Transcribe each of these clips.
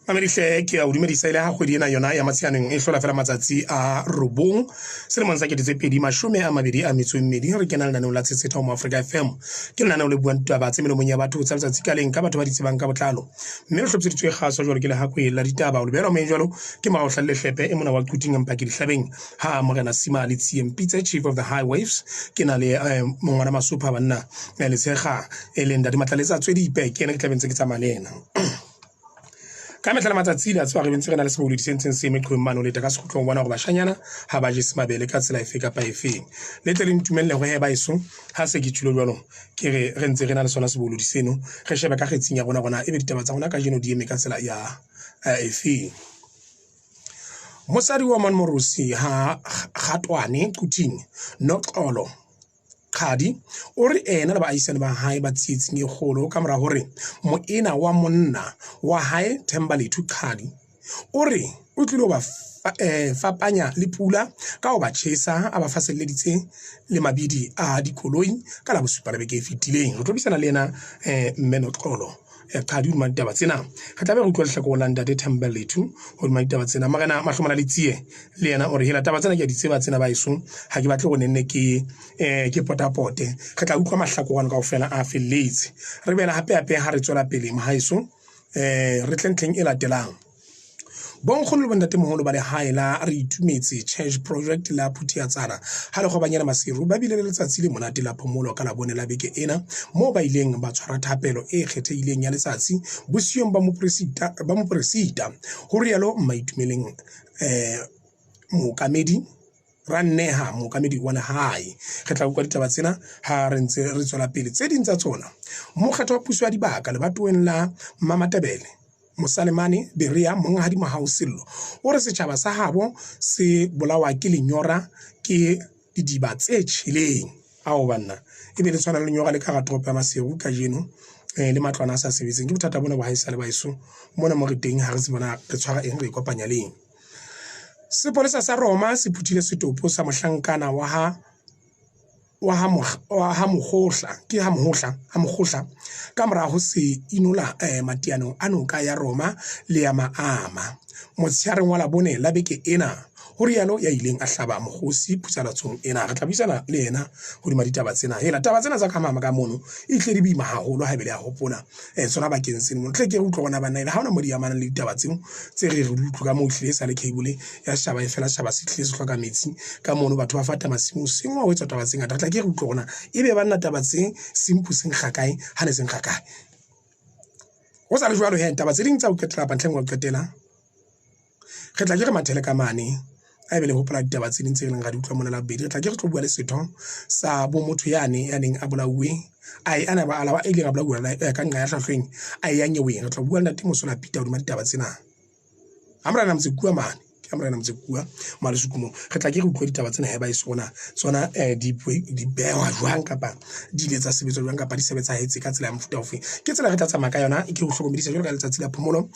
Mamedihle ke a o dumedisa ile ha kgwedi ena yona ya Matshianeng e hlola fela matsatsi a robong selemong sa 2022. Re kena lenaneong la Tshetshethwa ho Afrika FM. Ke lenaneo le buang ditaba tse melomong ya batho tsa letsatsi ka leng ka batho ba di tsebang ka botlalo. Mme le hlophiseditswe kgaso jwalo ke lehakwe la ditaba. O le behelwa moyeng jwalo ke Morao Hlalele Hlepe e mona wa Quthing Mpaki Dihlabeng ha Morena Sima le Tsieng Pitse Chief of the High Waves. Ke na le mongwana Masopha banna Letshega e leng Ntate Matlaletsa Tswedipe ke ena ke tlabe ntse ke tsamaya le ena. Ka mehla le matsatsi le a tseba re bentse re na le seboledi se ntseng se eme qhweng mane o leta ka sekgutlong bona hore bashanyana ha ba jese mabele ka tsela efe kapa efeng. Le tle le ntumelle hore he baeso ha se ke tjhilo jwalo ke re re ntse re na le sona seboledi seno re shebe ka kgetsing ya rona rona ebe ditaba tsa rona kajeno di eme ka tsela ya efeng. Mosadi wa Manmorosi ha Kgatwane Quthing Noxolo Qhadi o re ena le baahisane ba hae ba tsietsing e kgolo ka mora hore moena wa monna wa hae Thembalethu Qhadi o re o tlilo ba fapanya le pula ka ho ba tjhesa a ba faselleditse le mabidi a dikoloi ka la bosupa la beke e fetileng. Re tlo buisana le yena Mme Noxolo Qhadi hodima ditaba tsena. Re tla be re utlwa lehlakore la Ntate Thembalethu hodima ditaba tsena. Morena Mahlomola Letsie le yena o re hela taba tsena ke a di tseba tsena baeso, ha ke batle hore nenne ke ke potapote. Re tla utlwa mahlakore ano kaofela a felletse. Re boela hape hape ha re tswela pele mohaeso re tle ntlheng e latelang. Bonkgono le bontatemoholo ba lehae la Re Itumetse Church Project la Phuthiatsana ha Lekgobanyana Maseru ba bile le letsatsi le monate la phomolo ka Labone la beke ena moo ba ileng ba tshwara thapelo e kgethehileng ya letsatsi bosiyong ba mopresita ba mopresita ho rialo Mmaitumeleng mookamedi Ranneha mookamedi wa lehae. Re tla utlwa ditaba tsena ha re ntse re tswela pele. Tse ding tsa tsona, mokgatlo wa puso ya dibaka lebatoweng la Mmamatebele Mosalemane Berea Monghadi Mohau Sello o re setjhaba sa habo se bolawa ke lenyora ke didiba tse tjheleng. Ao banna, ebe le tshwana le lenyora le ka hara toropo ya Maseru kajeno le matlwana a sa sebetseng. Ke bothata bona bo haesale baeso mona mo re teng ha re tsebe na re tshwara eng re e kopanya le eng. Sepolesa sa Roma se phuthile setopo sa mohlankana wa ha wa ha wa ha Mogohla ke ha Mohohla ha Mogohla ka mora ho se inola matianong a noka ya Roma le ya Maama motsheareng wa Labone la beke ena ho rialo ya ileng a hlaba mokgosi phutsalatsong ena. Re tla buisana le yena hodima ditaba tsena. Hela taba tsena tsa ka mama ka mono e hlile di boima haholo haebe le a hopola tsona bakeng seno. Tle ke re utlwe hore na banna ena ha hona mo di amanang le ditaba tseo tse re re di utlwe ka moo ehlile e sa le cable ya setjhaba e fela setjhaba se hlile se hloka metsi ka mono batho ba fata masimo seng ho etswa taba tse ngata. Re tla ke re utlwe hore na ebe banna taba tse simple se nkga kae ha ne se nkga kae. Ho sa le jwalo he taba tse ding tsa ho qetela kapa ntlheng wa ho qetela re tla ke re mathele ka mane a ebe le hopola ditaba tse ding tse leng ra di utlwa mona la bobedi. Re tla ke re tlo bua le setho sa bo motho yane ya neng a bolauwe a e ana ba alaba a ileng a bolauwa ka nqa ya hlahlweng a ya nyeweng. Re tla bua le Ntate Mosola Peter hodima ditaba tsena. Ha Morena Motsekua mane ke ha Morena Motsekua Malesuku moo re tla ke re utlwe ditaba tsena heba e sona tsona di di behwa jwang kapa di ile tsa sebetswa jwang kapa di sebetsahetse ka tsela ya mofuta ofe. Ke tsela re tla tsamaya ka yona ke ho hlokomedisa jwalo ka letsatsi la phomolo.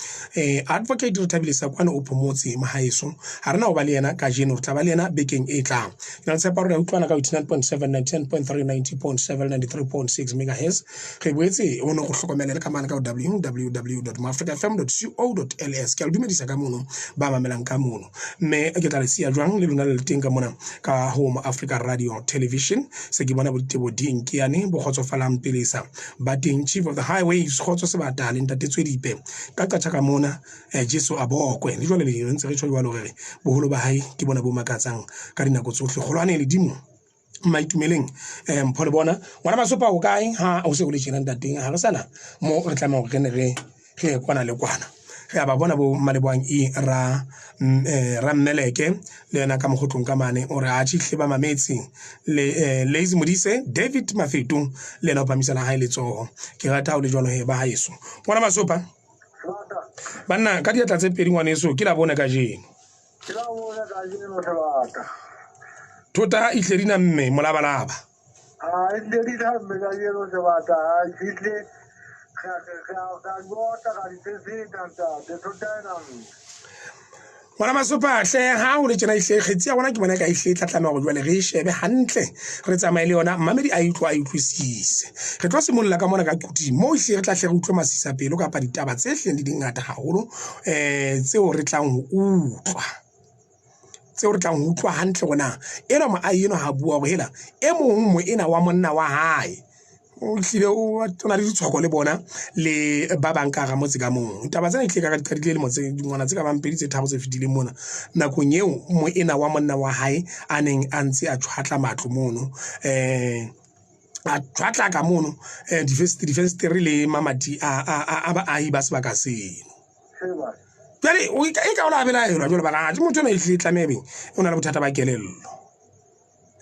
Advocate Rethabile Sakwane o phomotse mohaeso. Ha rena ho ba le yena kajeno, re tla ba le yena bekeng e tlang. Ke na le tshepo hore re utlwana ka 89.7, 99.3, 90.7, 93.6 megahertz. Re boetse o no go hlokomele le ka mane ka www.moafricafm.co.ls. Ke a le dumedisa ka mono ba mamelang ka mono. Mme ke tla le siya jwang le lona le le teng ka mona ka Home Africa Radio Television. Se ke bona bo Ditebo Ding ke yane bo kgotsofalang pelesa ba teng Chief of the Highways Kgotso Sebata le Ntate Tswedipe ka qatjha ka mona Jesu a bokwe. Le jwale le re ntse re tjho jwalo re re boholo ba hae ke bona bo makatsang ka dinako tsohle. Kgolwane ledimo Maitumeleng mpho le bona ngwana Masopa o kae ha o se o le tjena ntateng ha re sana mo re tlameha hore re ne re re ye kwana le kwana. Re a ba bona bo Mmalebohang e ra ra Mmeleke le yena ka mokgotlong ka mane o re atjhe hle ba mametse le Lazy Modise David Mafeto le yena o phamisa la hae letsoho. Ke rata ha o le jwalo he ba haeso. Ngwana Masopa banna ka diatla tse pedi ngwaneso ke la bone kajeno. Ke la bone kajeno sebata. Thota e hle di namme molabalaba. A e hle di namme kajeno sebata. A e hle ra di bota ra di seseta ntate thota e namme. Ngwana Masopahle, ha o le tjena ehlile kgetsi ya rona ke bona ka ehlile e tla tlameha hore jwale re e shebe hantle, re tsamaye le yona, mmamedi a utlwe a utlwisise. Re tlo simolla ka mona ka Quthing moo ehlile re tla hle re utlwe masisapelo kapa ditaba tse hlileng di di ngata haholo tseo re tlang ho utlwa. Tseo re tlang ho utlwa hantle hore na enwa moahi enwa ha bua hore hela e mong moena wa monna wa hae o hlile o na le ditshoko le bona le ba bang ka hara motse ka mong. Taba tsena ehlile ka di qadile lemo tse dingwana tse ka bang pedi tse tharo tse fetileng mona. Nakong eo moena wa monna wa hae a neng a ntse a tjhwatla matlo mono a tjhwatlaka mono difenstere le mamati a baahi ba sebaka seno. Jwale e ka o la belaelwa jwale ba re atjhe motho enwa ehlile tlameha ebe o na le bothata ba kelello.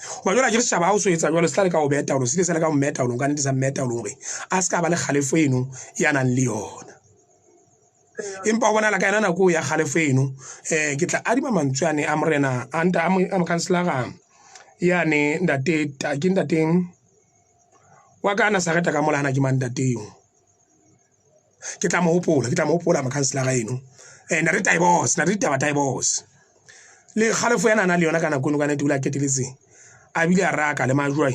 Hoba jwale akere setjhaba ha o so etsa jwalo se tla leka ho beha taolong, se ile sa leka ho mmeha taolong ka nnete sa mmeha taolong hore a se ka ba le kgalefo eno ya nang le yona. Empa ho bonahala ka yona nako eo ya kgalefo eno ke tla adima mantswe ane a morena a a mokhanselara yane ntate ke ntateng wa ka Nazareta ka mola hana ke mang ntate eo. Ke tla mo hopola, ke tla mo hopola mokhanselara eno. Ntate Taibos, ntate Ditaba Taibos. Le kgalefo ena a nang le yona ka nako eno ka nnete o ile a qetelletse a bile a raka le majwe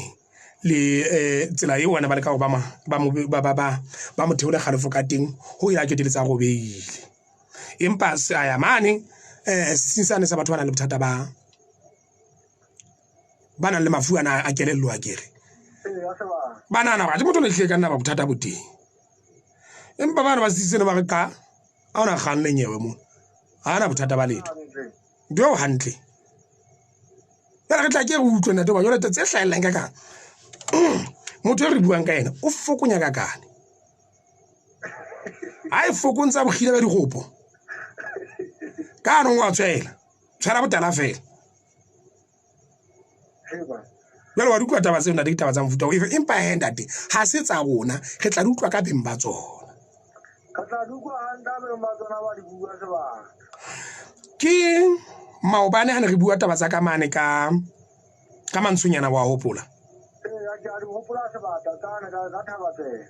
le tsela eo bana ba leka hore ba mo theole kgalefo ka teng ho ile a qetelletse a robehile. Empa a ya mane setsing sane sa batho ba nang le bothata ba ba nang le mafu ana a kelello akere. Ba nahana hore atjhe motho ona ehlile ka nna ba bothata bo teng. Empa bana ba setsi seno ba re qa ha ona kgang le nyewe mona. Ha ana bothata ba letho. Ntho eo hantle. Jwale re tla ke re utlwe ntate hoba jwale tse hlahellang ka kang. Motho e re buang ka yena o fokonya ka kane. Ha e fokontsa bokgile ka dikgopo. Ka hanong wa tshwela. Tshwela botala feela. Jwale wa di utlwa taba tseo ntate, ke taba tsa mofuta o efe? Empa he ntate, ha se tsa rona, re tla di utlwa ka beng ba tsona. Re tla di utlwa hantle ha beng ba tsona ba di bua sebaka. Ke maobane ha ne re bua taba tsa ka mane ka ka mantshonyana wa hopola? Ee, ke a di hopola sebaka tsane ka thaba tsena.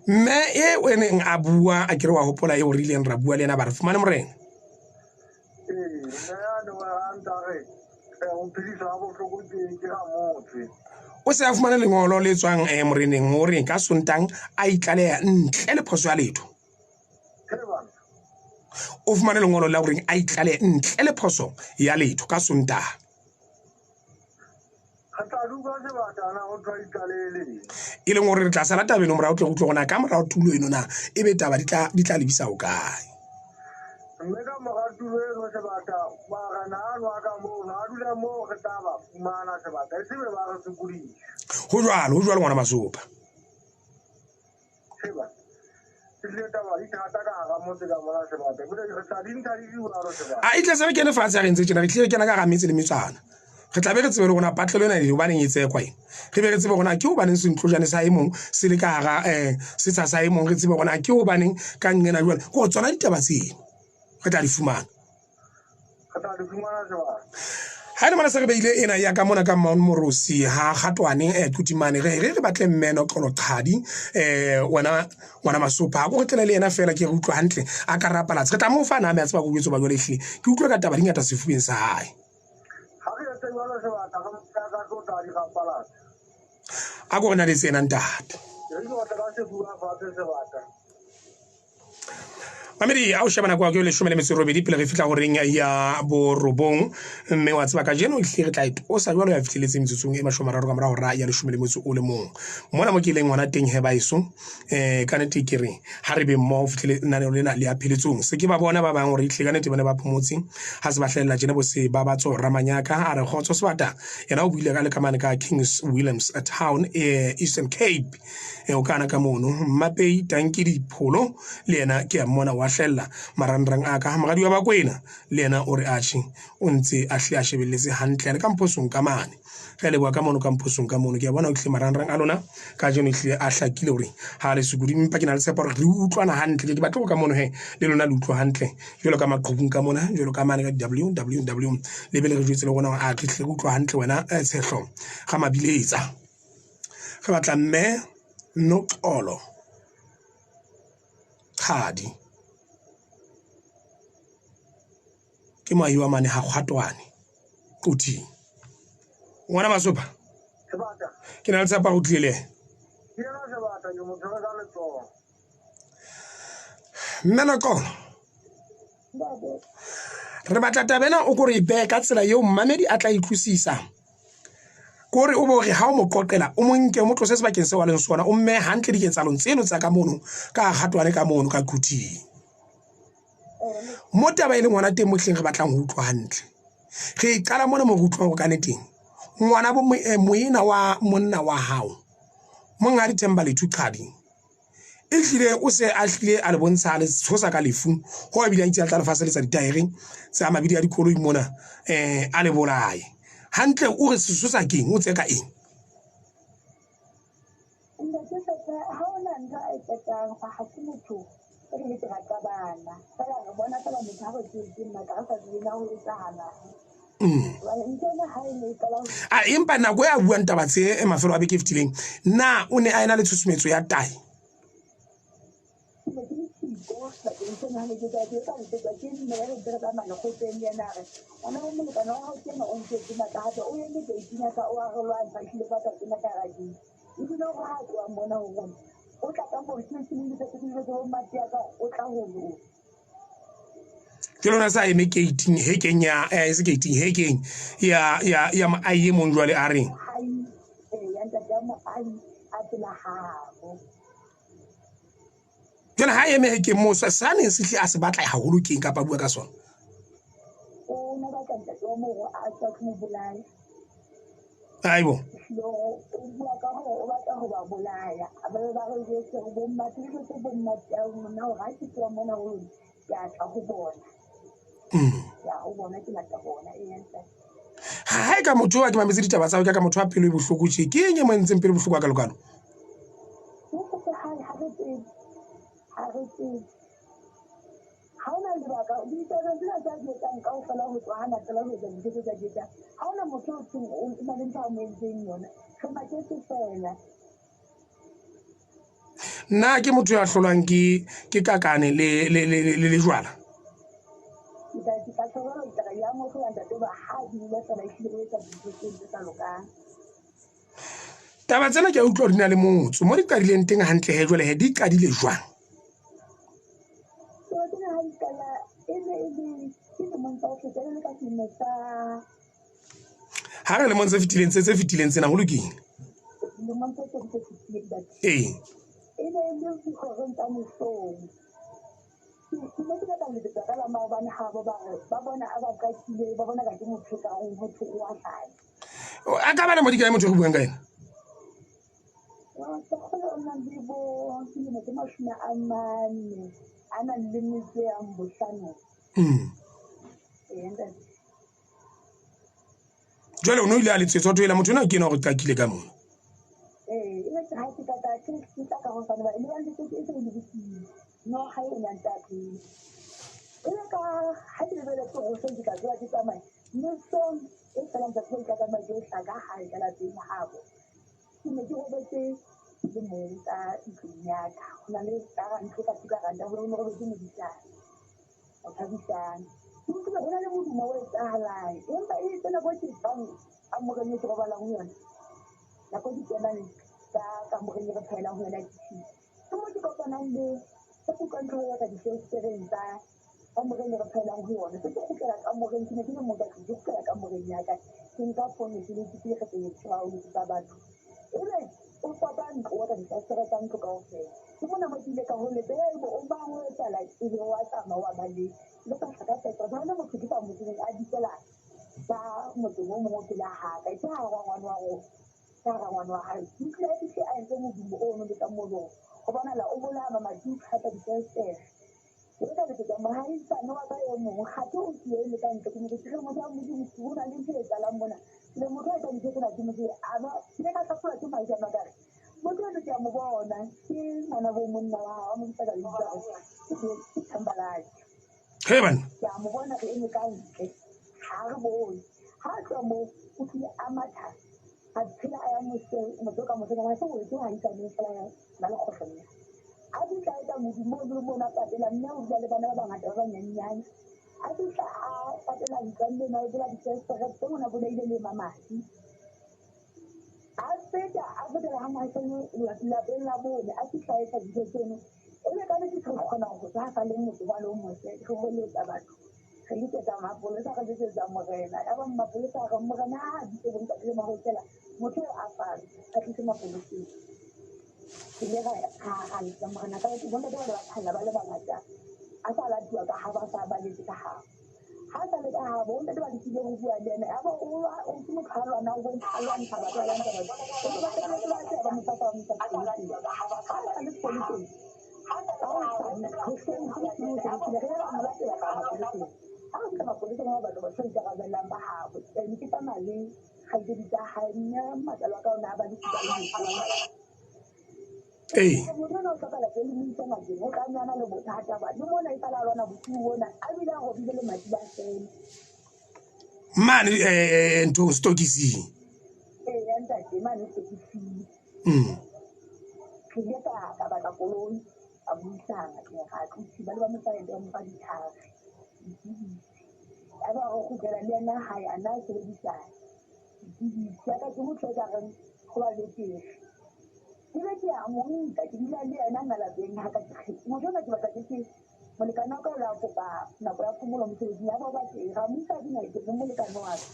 Mme e o neng a bua a kere wa hopola eo re ileng ra bua le yena ba re fumane morena. Ee, mme yane wa a ntse a re o mphedisa ha bohloko ke ramotse. O se a fumane lengolo le tswang moreneng hore ka Sontang a itlaleha ntle le phoso ya letho. O fumane lengolo la horeng a itlalehe ntle le phoso ya letho ka Sontaha. Re tla dula sebatana ho tswa itlaleleng. E leng hore re tla sala tabeng morao tle re utlwe hore na ka morao tulo eno na ebe taba di tla lebisa ho kae. Mme ka mora tulo eno sebata marena ano a ka mono a dula moo re tla ba fumana sebata e sebe ba re sokodisa. Ho jwalo, ho jwalo ngwana Masopa. A e tle se re kene fatshe re ntse tjena, re tlile re kena ka hara metse le metsana. Re tla be re tsebe le rona patlelo ena e hobaneng e tsekwa ena. Re be re tsebe hore na ke hobaneng sentlojane sa e mong se le ka hara setsha sa e mong, re tsebe hore na ke hobaneng ka nqena jwale. Ke hore tsona ditaba tseno re tla di fumana. Re tla di fumana jwang? Ha e le mona se re beile ena ya ka mona ka Mount Morosi ha Kgatwane Kutimane re re re batle mmeno Xolo Qhadi wena ngwana Masopa a ko re tlele le yena fela ke re utlwa hantle a ka rapalatse re tla mo fa name a tseba go jwetsa ba jwale ehlile ke utlwe ka taba di ngata sefubeng sa hae. Ha re etse jwalo sebata re motla ka tlo tla di rapalatse. A ko re na le tsena ntate. Re di otla ka sefuba fatshe sebata. Mamedi a o sheba nako ya ke 18 pele re fihla horeng ya borobong, mme wa tseba kajeno ehlile re tla e tosa jwalo ya fihleletse metsotsong e 30 ka mora hora ya 11. Mona mo ke leng hona teng he baeso, ka nnete ke re ha re be mmoho ho fihlele lenaneo lena le ya pheletsong. Se ke ba bona ba bang hore ehlile ka nnete ba ne ba phomotse ha se ba hlahella tjena bo se ba batso Ramanyaka a re kgotso sebata yena o buile ka le ka mane ka Kings Williams Town Eastern Cape. O kana ka mono Mmapei Tanki Dipholo le yena ke a mmona wa hlella marangrang a ka. Moradi wa Bakwena le yena o re atjhe o ntse a hle a shebelletse hantle le ka mphosong ka mane. Re a leboha ka mono ka mphosong ka mono. Ke a bona o hlile marangrang a lona kajeno ehlile a hlakile hore ha le sokodi, empa ke na le tshepo hore re utlwana hantle. Ke batle hore ka mono he le lona le utlwa hantle jwalo ka maqhubung ka mona, jwalo ka mane ka www le be le re jwetse le rona hore a re hlile re utlwa hantle wena Tshehlo ga Mabiletsa. Re batla mme Noxolo Qhadi. Ke moahi wa mane ha Kgwatwane Quthing. Ngwana Masopa, ke na le tshepo o tlile le yena. Mme Noxolo, re batla taba ena o ko re behe ka tsela eo mmamedi a tla utlwisisa. Kore o bo re ha o mo qoqela o mo nke o mo tlose sebakeng seo a leng sona, o mme hantle diketsahalong tseno tsa ka mono ka Kgwatwane ka mono ka Quthing. Mo taba e leng hona teng mohleng re batlang ho utlwa hantle. Re qala mona mo re utlwa hore ka nneteng ngwana bo moena wa monna wa hao Monghadi Thembalethu Qadi ehlile o se a hlile a le bontsha a le tshosa ka lefu ho a bile a itse a tla le faseletsa ditaere tsa mabidi a dikoloi mona a le bolaye. Hantle o re sesosa keng, o tseka eng? Ntate Sata, ha ona ntho a e qetang fa ha se motho e re ke rata bana. Fela re bona fela motho ha re tswetse matla re sa tsebe na ho etsahalang. Jwale ntho ena ha e ne e qala ho A empa nako e a buang taba tse mafelo a beke e fetileng, na o ne a ena le tshusumetso ya tahi? Ke ne ke le siko bakeng sena ha ne ke tswa ke etsa letsetsa ke mme re ntse re tsamaya lekgotleng le yena a re ngwana bo molekane wa hao ke ena o ntswetse matla hape o eme gate-ing ya ka o a re lwantsha ehlile ba tla kena ka hara gate. Ebile hore ha a tloha mona ho rona o tla ka more ke ke le jwetse ke jwetse bo mmate ya ka o tla ho lona. Ke lona sa eme gate-ing hekeng ya e se gate-ing hekeng ya ya ya moahi e mong jwale a reng Moahi ya ntate ya moahi a tsela habo. Jwale ha eme hekeng moo sa neng se hle a se batla haholo keng kapa bua ka sona? O ne batla ntate wa moo a tswa mo bolaya. Aibo. O bua ka hore o batla ho ba bolaya. A ba ba re jwetse hore bo mmate le jwetse bo mmate ya rona hore ha ke tloha mona ho lona ke a tla ho bona. Ke a ho bona ke lata bona e ntate. Ha e ka motho wa ke mametse ditaba tsa ka ka motho wa pelo e bohloko tje. Ke eng e mo entseng pelo bohloko hakalo-kalo? Ha re tsebe. Ha re tsebe. Ha hona lebaka, ditaba tsena tsa di etsang kaofela ho tswa hana fela ho etsa dintho tse tsa di etsang. Ha hona motho o thweng o na le ntho a mo entseng yona. Re maketse fela. Nna ke motho ya hlolwang ke kakane le le le le le jwala. Ntate ka tshwarelo ke ya mo hlola ntate ba ha di ile fela ehlile o etsa dintho tse tse sa lokang. Taba tsena ke a utlwa di na le motso mo di qadileng teng hantle he jwale he di qadile jwang? Taba tsena ha di qala e ne e le ke lemong tsa ho feta e le ka selemo sa Ha re lemong tse fetileng tse fetileng tsena ho lokile. Lemong tse pedi tse fetileng ntate. Ee. E ne e le dihoreng tsa mesong. Ke ne ke batla ho letsetsa ka la maobane ha bo ba re ba bona a ba qakile ba bona ka ke motho ka reng ho thwe o a hlanya. A ka ba le modi kae motho re buang ka yena? Sekgolo o nang le bo dilemo tse 40 a nang le metso ya bohlano. Ee, ntate. Jwale o no ile a letsetswa ho ela motho ena ke ena hore qakile ka mona. Ee, e re ha ke tla ke tla ka hosane ba le ba letsetse e se le bosiu. No ha e na ntate. E le ka ha ke lebeletse hoseng ke tla tsoha ke tsamaya. Mesong e fela ntate ke tla tsamaya ke hlaka hae ka lapeng habo. Ke ne ke robetse le mong ka ntlong ya ka. Ho na le ka ntlo ka thuka ranta ho ne robetse modisana. O thabisana. Ke utlwile ho na le modumo o etsahalang. Empa e itse nako e ke tswang kamoreng e ke robalang ho yona. Nako ke kenang ka kamoreng e re phelang ho yona kitchen. Ke mo ke kopanang le se ke utlwang ntho ya ka difensetereng tsa kamoreng e re phelang ho yona. Se ke kgutlela kamoreng, ke ne ke le mong ka tlung, ke kgutlela kamoreng ya ka. Ke nka fono ke le ke re ke ho letsetsa batho. Ebe o pota ntlo wa ka difenstere tsa ntlo kaofela. Ke mona mo ke ile ka holetsa, ebe o bang o etsahala ebe wa tsamaya wa baleha. Le ka hla ka fetola. Jwale motho ke sa mo tsebeng a bitela ka motseng o mong o pela ha ka. Ke ha rangwane wa rona. Ke ha rangwane wa hae. Ke utlwile a fihle a entse modumo ono le ka molong. Ho bonahala o bolaya mamati o pshatla difenstere. Ke ka letsetsa mohaisane wa ka e mong. Kgathe o siyo le ka ntle. Ke mo ke re motho wa Modimo ho na le ntho e etsahalang mona. Le motho a etsang dintho tsena ke mo tsebe. A ba ke ile ka hlafolwa ke maikutlo a ka re motho eno ke a mo bona ke ngwana bo monna wa hao a mo bitsa ka lebitso la hore ke Thembalake. He banna. Ke a mo bona re eme ka ntle. Ha re bone. Ha a tloha moo o tlile a matha a tshela a ya mose motse o ka mose ha se wetse ha isaneng fela ya na le kgohlong. A fihla a etsa modumo o le mona patela mme o dula le bana ba bangata ba banyenyane. A fihla a patela ntlwaneng ena, a bola difenstere tse mona, bolaile le mamati. A feta a fetela ha mohaisane lapeng la bone, a fihla a etsa dintho tseno. Ebe ka nnete re kgona ho tswa sa le motse wa le o motle, re hweletsa batho, re letsetsa mapolesa, re letsetsa morena. Ya ba mapolesa a re morena ha a bitse bontate le mahosela, motho eo a fane a tlise mapoleseng. Re ile ra letsa morena ka bontate ba le ba phalla ba le bangata, a sa latuwa ka ha ba sa baletse ka habo. Ha sa le ka habo, bontate ba lekile ho bua le yena. Ya ba o ke motho a lwana, o bontsha a lwantsha batho, a lwantsha batho. O ba qetelletse ba tseya ba mo fasa, ba mo isa sepoleseng. Ha sa le sepoleseng, ka hosane hoseng ha bosiu ho se re ile ra mo latela ka mapoleseng. Ha re fihla mapoleseng, ba batla batho ba ikarabellang ba habo. Ene ke tsamaya le kgaitsedi tsa hae, mme matsalo a ka o ne a ba le sika le motswadi. Ee. Motho ona o hlokahala pele mo isa ngakeng, o tla nne a na le bothata ba le mona e sala a lwana bosiu bona, a bile a robile lemati la fela. Mane nthong setokising. Ee, ya ntate, mane setokising. Re ile ka batla koloi, ka buisana, ra tlotsi ba le ba mo fa ba mo fa ditlhare, dipidisi. Ya ba re kgutlela le yena hae, a nna a sebedisa dipidisi. Ya ka ke motho e ka reng ho ba betere. Ke be ke a mo nka, ke dula le yena nna lapeng ha ka ke motho ona ke batla ke ke molekane wa ka o la kopa nako ya phomolo mosebetsing, ya ba o batle ra mo isa dingakeng le molekane wa ka.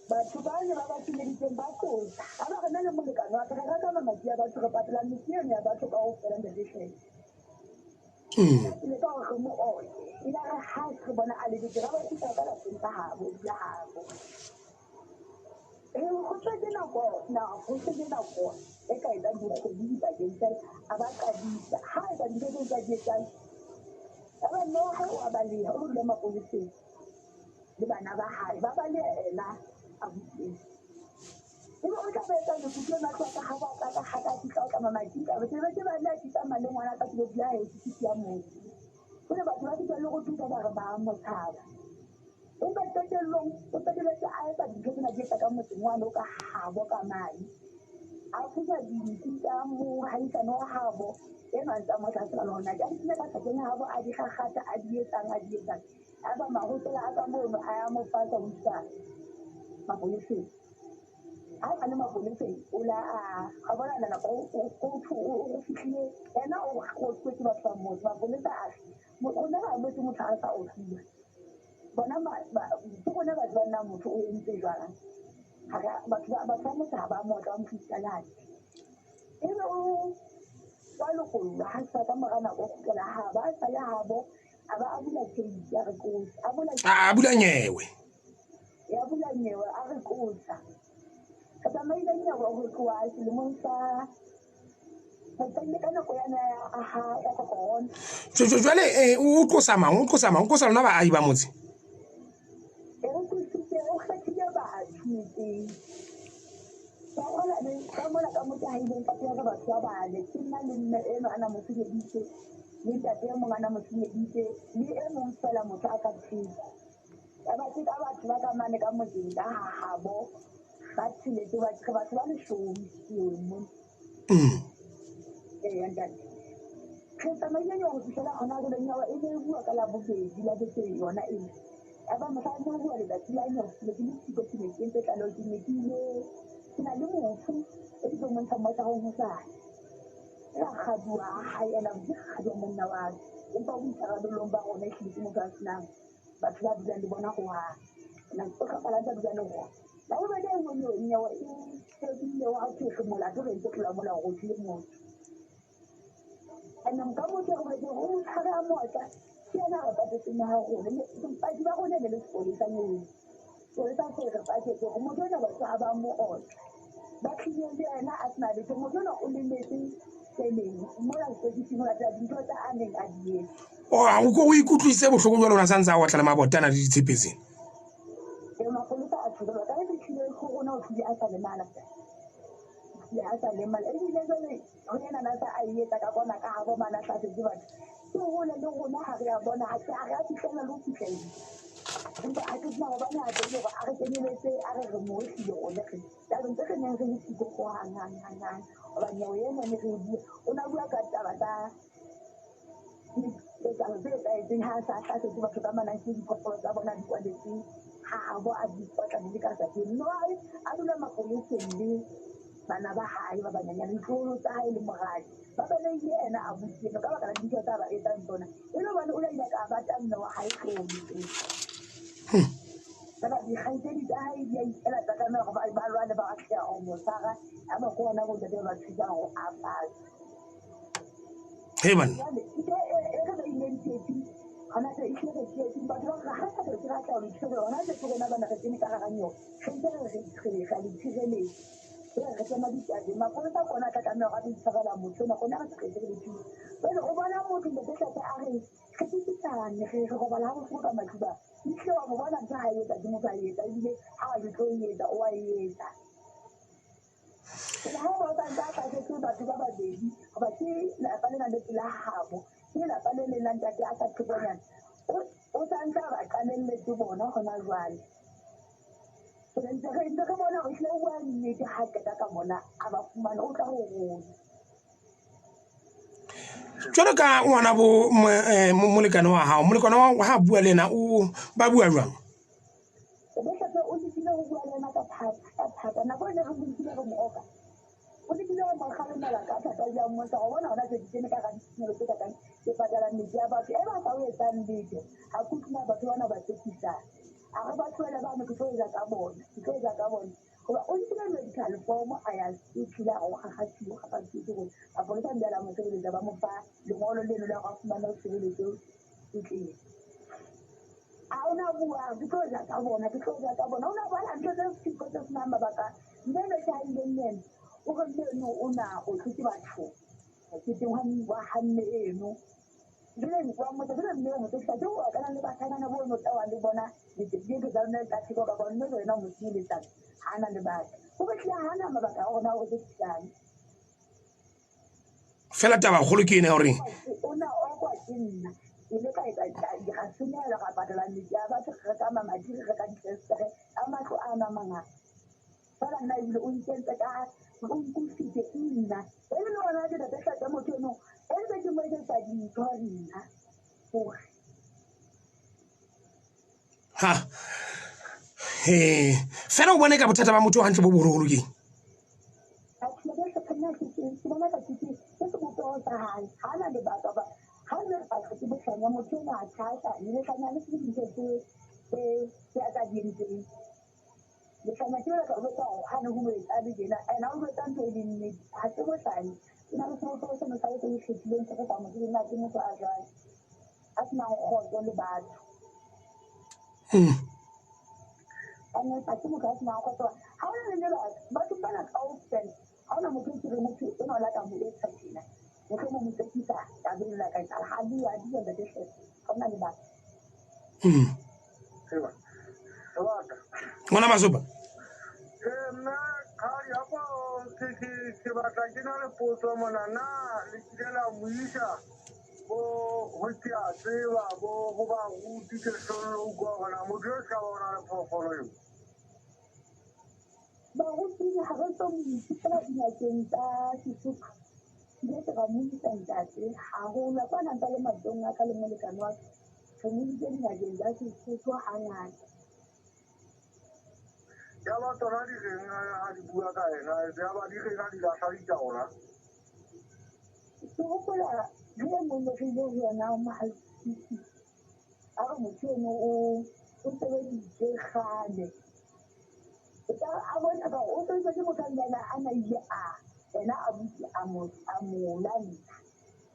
Batho ba ne ba ba senyeditseng ba qosa. Ha ba re nna le molekane wa ka re reka mamati a batho, re patala metsi eno ya batho kaofela ntate hle. Ke ka hore re mo otle. Ile re ha re bona a le betere, ra ba tlisa ka lapeng ka habo, dula habo. Ho tletse nako, na ho tletse nako e ka etsang dikgwedi dipakeng tsena, a ba qadisa. Ha etsa dintho tseo tsa di etsang, ya ba mme wa hae o a baleha, o lo dula mapoleseng le bana ba hae, ba baleha ena a butseng. Ebe o tla ba etsa lekutu lena tloha ka ha ba tla ka ha ka fihla o tla mamati ka be ke ba le ke tsamaya le ngwana ka ke lo dula hae, ke fihla moo. Jwale batho ba fihla le go thusa ba re ba mo tshaba. Empa qetellong o qetelletse a etsa dintho tsena di etsa ka motseng wane o ka habo ka mane. A thusa dinku tsa mohaisane wa habo enwa a ntse a mo hlasela le hona. A di kenya ka sakeng ya habo, a di kgakgatha, a di etsang, a di etsang. A ba mahosela a ka mono a ya mo fasa ho isa mapoleseng. Ha a le mapoleseng, o la a bona nako o fihlile yena o kgotswe ke batho ba motse. Mapolesa a re rona ra boletse motho a sa otliwa. Bona ke rona batho ba nna motho o entse jwang. Batho ba motse ha ba motla, ba mo tlisa late. Ebe o wa lokollwa ha sa ka mora nako o kgutlela ha ba sa le habo, a ba a bula case, a re qosa. A bula A bula nyewe. Ya bula nyewe, a re qosa. Re tsamaile nyewe ho tloha selemong sa re tsamaile ka nako yane ya corona. Jwale o qosa mang? O qosa mang? O qosa lona baahi ba motse? E re qositse, o kgethile batho metseng. Ba hola le ka mona ka motse ha ileng ka teng re batho ba bane. Ke nna le mme eno a na mo senyeditse, le ntate e mong a na mo senyeditse, le e mong fela motho a ka theko. Ya ba ke ka batho ba ka mane ka motseng ka habo, ba tsheletse, batho ba leshome mona. Ee, ntate. Re tsamaile nyewe ho fihlela hona jwale, nyewe e ne e bua ka Labobedi la beke yona ena. Ya ba mohla ne ho bua letsatsi la nyewe, ke ne ke le siko, ke ne ke entse tlaleho, ke ne ke ile, ke na le mofu e ke tlo montsha motsarong hosane. Rakgadi wa hae, ena ke rakgadi wa monna wa ka. Empa o boikarabellong ba rona ehlile ke motho a senang batho ba dulang le bona hohang. Na o hlokahala ntse a dula le rona. La bobedi e nngwe nyewe, nyewe e fedile wa thwe re molato re entse tlola molao re otlile motho. Ene nka motho re boletse hore o motshware a motla, ke yena a re patetseng ha rona. Bopaki ba rona e ne le sepolesa nyewe. Sepolesa se re paketse hore motho ona batho ha ba mo otla. Ba tlile le yena a sena letho. Motho ona o lemetse tseleng mona setokising ho latela dintho tsa a neng a di etsa. O ikutlwisitse bohloko jwalo ona sa ntse a otla le mabota ana le ditshepe tsena. Ee, mapolesa a tjho ka re tlile ho rona o tlile a sa lemala. Tlile a sa lemala. Ebile jwale ho yena na sa a etsa ka bona ka habo mana hlasetse batho. Ke hole le rona ha re a bona, ha re a fihlela le ho fihlela. Empa ha ke tseba hobane a tsebe hore a re kenyeletse, a re re mo otlile rona re. Tabeng tse re neng re le siko ho hang, hang, hang, hang. Hoba nyewe ena ne re e bua, o na bua ka taba tsa Ketsahalo tse etsahetseng ha a sa hlasetse batho ka manang ke diphoofolo tsa bona di kwaletseng ha habo a di otla di le ka sakeng. Mme wa hae a dula mapoleseng le bana ba hae ba banyenyane, ditloholo tsa hae le moradi. Ba balehile ena abuti eno ka baka la dintho tsa ba etsang tsona. E le hobane o la ile ka bata mme wa hae hloohong tseo. Jwale dikgaitsedi tsa hae di a ikela tsa tlameha hore ba lwane ba atleha ho mo tshwara. Ya ba ke hona bontate ba ba thusang hore a fatshe. He banna. Jwale ntho e re beileng tsietsing hona jwale, ehlile re tsietsing. Batho ba re ha re sa hlotse re atleha ho le tshireletsa. Hona jwale ke rona bana re kene ka hara nyewe. Re ntse re re re a le tshireletsa. Jwale re kena ditabeng. Mapolesa ke ona a tla tlameha hore a tlo itshwarela motho enwa. Rona re sa hlotse re le thusa. Jwale o bona motho Ntate Hlophe a re re tsitsisane, re robala ha bohloko ka matlung a. Ehlile wa mo bona ntho ha e etsa ke motho a e etsa ebile ha a re tlo e etsa o a e etsa. Hoba ha o ba ntse a hlasetse batho ba babedi, hoba ke lelapa lena le pela habo, ke lelapa le leng la ntate a sa thokonyana, o sa ntse a ba qalelletse bona hona jwale. Re ntse re bona hore ehlile o bua nnete ha qeta ka bona a ba fumane, o tla ho rona. Jwalo ka ngwana bo molekane wa hao, molekane wa ha bua le yena o ba bua jwang? Bishop o lekile ho bua le yena ka thata, ka thata. Nako e ne re mo nkile re mo oka, o lekile ho mo kgalemela ka thata ebile a mmontsha hore bona hona jwale ke kene ka hara ditshenyehelo tse kakang, ke patala metsi a batho. E ba sa o etsang letho, ha ke utlwe na batho bana ba tsekisang. A re ba tlohele bano, ke tlo ja ka bona, ke tlo ja ka bona. Hoba o nkile medical form a ya sepetlele a re o kgakgathiwe, o kgakgathiwe ke hore mapolesa a ile a mo sebeletsa, ba mo fa lengolo leno la hore a fumane tshebeletso sepetlele. A o na bua, ke tlo ja ka bona, ke tlo ja ka bona. O na bala ntho tse siko tse senang mabaka. Mme eno ke ha ileng ena, o re mme eno o na otlwe ke batho moketeng wa ha mme eno. Jwale wa mmotsa, jwale mme o mo tsekisa ke o akana le bahlankana bo no tla le bona dintho tsa lona tsa theko ka bona, mme wena o mo senyeletsang ha ana lebaka. Ho re hlile ha ana mabaka a hore na o re tsekisang. Fela taba kgolo ke ena ya hore o na okwa ke nna. Ke ile ka etsa ra senyehela, ra patala metsi a batho, re reka mamati, re reka difenstere ka matlo a na mangata. Fela nna ebile o nkentse ka, o nkusitse nna. E le hona ke ntate Hlate motho eno, e ntse ke mo etsetsa dintho nna. Hore. Ha. He, fela o bone ka bothata ba motho hantle bo boholoholo keng? Batho ba hlopha nna ke ke bona ka ke ke sebopeho sa hae. Ha ana lebaka ba ha o ne batho ke bohlanya motho enwa a tjhasa, lehlanya le se dintho tse tse a ka di entseng. Lehlanya ke batla o jwetsa hore ha ne ho etsa le tjena, ena o jwetsa ntho e leng nnete. Ha se bohlanya. Ke na le sebopeho seno sa hae se ikgethileng se re sa mo tsebeng na ke motho a jwang. A senang kgotso le batho. Ene ha se motho a senang kgotso. Ha hona le lebaka, batho bana kaofela, ha hona motho e ke reng motho enwa o la ka mo etsa tjena. Mohlomong mo tsekisa tabeng la ka etsahala. Ha di a di ntate hle. Ha hona lebaka. Ngwana Masopa. Nna kgadi apa ke batla ke na le potso mona na le kile la mo isa bo ho ke a tseba bo ho ba ruti ke hlollo utlwa hore na motho e ka ba o na le phoofolo eo. Baruti ha re so mo ise fela dingakeng tsa Sesotho. Ke ile ra mo isa ntate haholo. A kwana ntse a le matsohong a ka le molekane wa ka. Re mo isitse dingakeng tsa Sesotho hangata. Ya ba tsona di reng ha di bua ka yena, ya ba di reng ha di lahla ditaola? Ke hopola re e mong re ile ho yona mohaisisi. A re motho eno o sebeditse kgale. E ka a bona ka o sebeditse ke motho a ileng a na ile a yena a butse a mo lwantsha.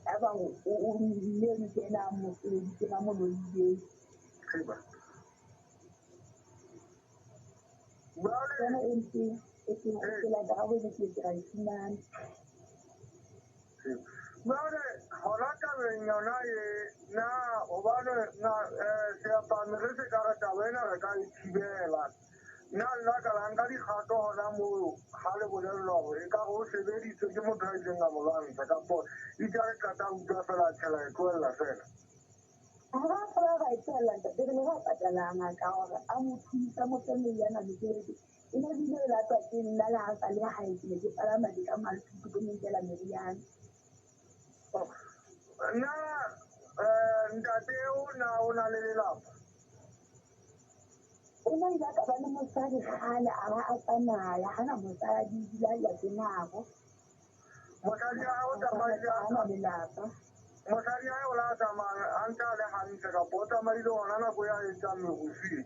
Ya ba o mme eno ke yena a mo sebeditseng, a mo loileng. Yona e ntse e ke hopola karabo e ke ke ra e fumana. Jwale hona tabeng yona e na hobane na seapano re se ka re taba ena re ka e thibela. Nna nna ka la nka dikgato hona moo ha le bolellwa hore e ka re o sebeditswe ke motho a ileng a mo lwantsha kapo itse ha re qeta ho utlwa fela a tjhela e tlohella fela. Ha ra fela ra e tlohella ntate, re ne ra patala ngaka hore a mo thusa mo fe meriana mesebetsi. E ne bile e latwa ke nna le ha sa le hae ke ne ke palama ke tla Maluti ke mo nkela meriana. Nna Ntate o na o na le lelapa? O ne ile a ka ba le mosadi kgale a ba a tsamaya hana mosadi ebile a ya ke nako. Mosadi ya hae o tsamaile a na lelapa. Mosadi ya hae o la tsamaya a ntse a le hantle kapa o tsamaile hona nako ya etsang merusu e?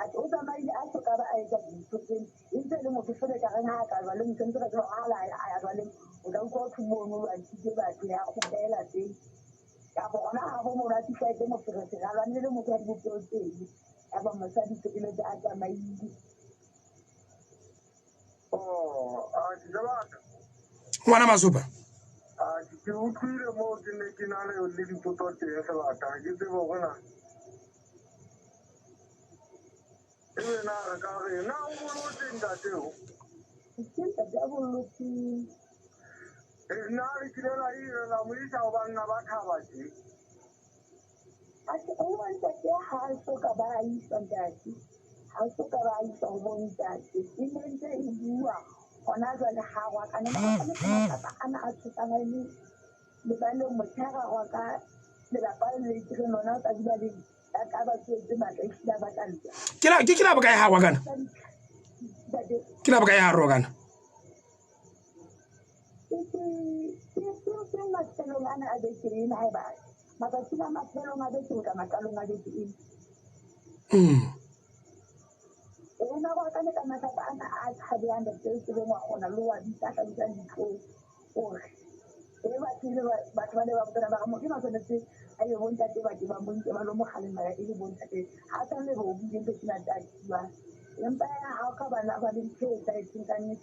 Atjhe, o tsamaile a soka ba a etsa dintho tse e ntse e le motho fela ekareng ha a ka jwaleng ntse ntse re tseba ha a ya jwaleng o tla utlwa ho thwe mono o lwantshitse batho ya kgutlela teng kapa hona ha bo mono a fihla etse moferefere a lwanele le motho wa dibopeho tseno yaba mosadi qetelletse a tsamaile. Oh, atjhe, sebaka. Ngwana Masopa. Atjhe, ke utlwile moo ke ne ke na le le dipotso teng sebaka, ha ke tsebe hore na ebe na re ka re na o bolotse ntate o? Ke ntate a bolotseng. Na le kile la ile la mo isa ho banna ba thaba tje? Atjhe, ho bontate ha a so ka ba a iswa ntate. Ha so ka ba a iswa ho bontate. E ne ntse e bua hona jwale ha wa ka ne matsapa ana a tshosang a le lebaleng motshehare wa ka lelapa le le itireng lona o tla dula le ba ka ba tsoetse matla ehlile a batla ntwa. Ke la ke la bokae ha wa kana? Ke la bokae ha ro kana? Ke ke ke ke mafelong ana a beke ena haeba matsatsing a mafelong a beke ho tla maqalong a beke ena. Rona go akanya ka mathata ana a tshabehang re tse tsebeng wa kgona le wa bitsa a hlabisang ditlhong gore e batho ile batho ba ne ba botsana ba re motho enwa tshwanetse a ye bontate ba ke ba mo nke ba lo mo kgalemela e le bontate ha tshwanele re o buile ntho tsena tsa buang empa ha o ka bana ba le ntho e etsahetseng ka nnete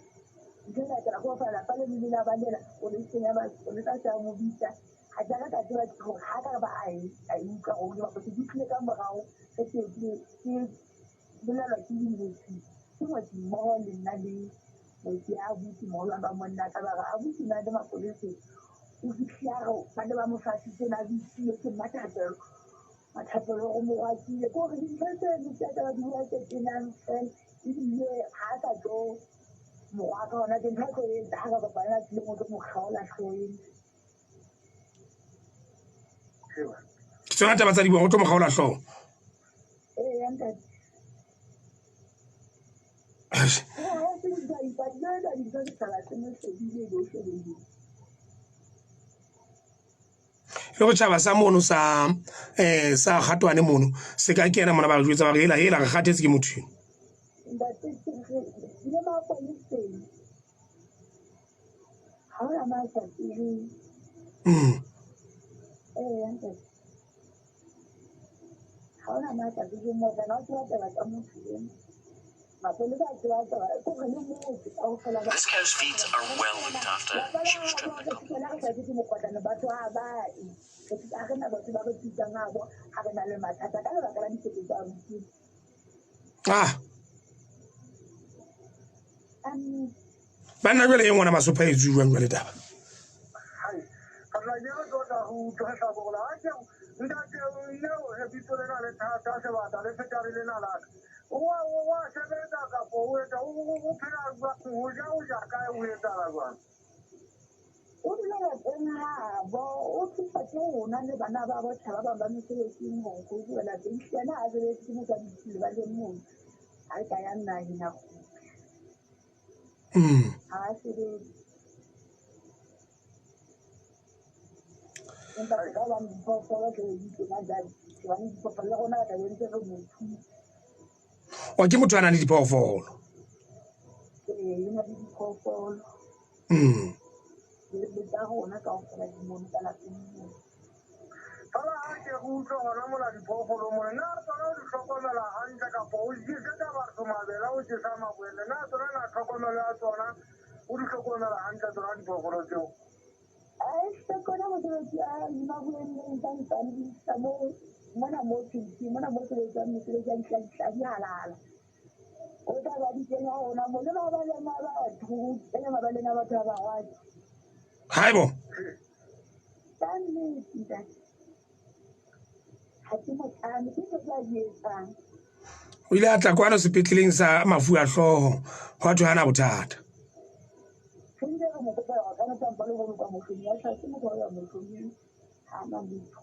ntho e latela ko fa lapa le le la ba lela o le senya ba o le tla sa mo bitsa ha ke ka tseba gore ha ka ba a e a e utlwa gore ba se di tlile ka morao ke ke ke bolelwa ke dingwetsi ke ngwetsi mmoho le nna le ngwetsi ya abuti moholwane ba monna ka ba re abuti na le mapoleseng o fitlhile a re ba ne ba mo fasitse na bitsile ke mmathapelo mathapelo go mo gwatile ke gore dintho tse ne tse tsa ba di bua tse tenang fela ebile ga a sa tlo morwa ka gona ke ntho a tlo etsa ga ka kopana la tsileng o tlo mo kgaola tlhoeng. Ke tsona taba tsa di bua o tlo mo kgaola hlooho. Ee, ntate. Le go tšhaba sa mono sa um sa kgatwane mono se ka kena mona ba re jwetsa ba re hela hela re kgathetse ke motho eno. Mm. Ha ona na sa tsebe morena o tseba taba tsa motho ena mapolesa a tseba taba ko re le motse kaofela This cow's feet are well looked after. She was trimmed a couple ba re sa ke mokotlane batho ha ba e re ha re na batho ba re thusang ha bo ha re na le mathata ka lebaka la diketso tsa abuti. Ah. Banna jwale e ngwana masopha e jwang jwale taba. Hai, ka tla ke re tlo tla go utlwa hlabo gore a ke ntate leo lebitso lena le thata sebata le feta le lena la ka. Wa wa sebetsa kapo o etsa o phela jwang ho ja o ja kae o etsala jwang? O dula lapeng habo o thuswa ke rona le bana ba botjha ba bang ba mesebetsing hore ho bua lapeng yena a sebetse ke motho wa ditshilo ba le mong ha e ka ya naheng a kgutla. Ha a sebetse. Empa se ka hobane diphoofolo tse di tsena jwale hobane diphoofolo le rona re tla be ntse re mo thusa. O ke motho a nang le diphoofolo. Ee, o na le diphoofolo. Le tsa rona kaofela di mono ka lapeng moo. Fela ha ke re utlwe hona mona diphoofolo mona, na tsona o di hlokomela hantle kapa o jesetsa batho mabele, o jesa makwele, na tsona na tlhokomelo ya tsona o di hlokomela hantle tsona diphoofolo tseo? Ai, hlokomela mosebetsi a maboelleng ka ntsane di isa moo mona mo tshintshi mona mo sebetsang mesebetsi ya ditladi di halala. O tla ba di kenya hona mo le mabaleng a batho, kenya mabaleng a batho ba barwadi. Haibo. Ka nnete ntate. Ha ke motlame, ke ntho tse a di etsang. O ile a tla kwano sepetleleng sa mafu a hlooho hwa thwe hana bothata. Re ntse re mo kopa hore ka nna tsampa le boloka mohlomong ya tlase motho wa ya mohlomong ha na motho.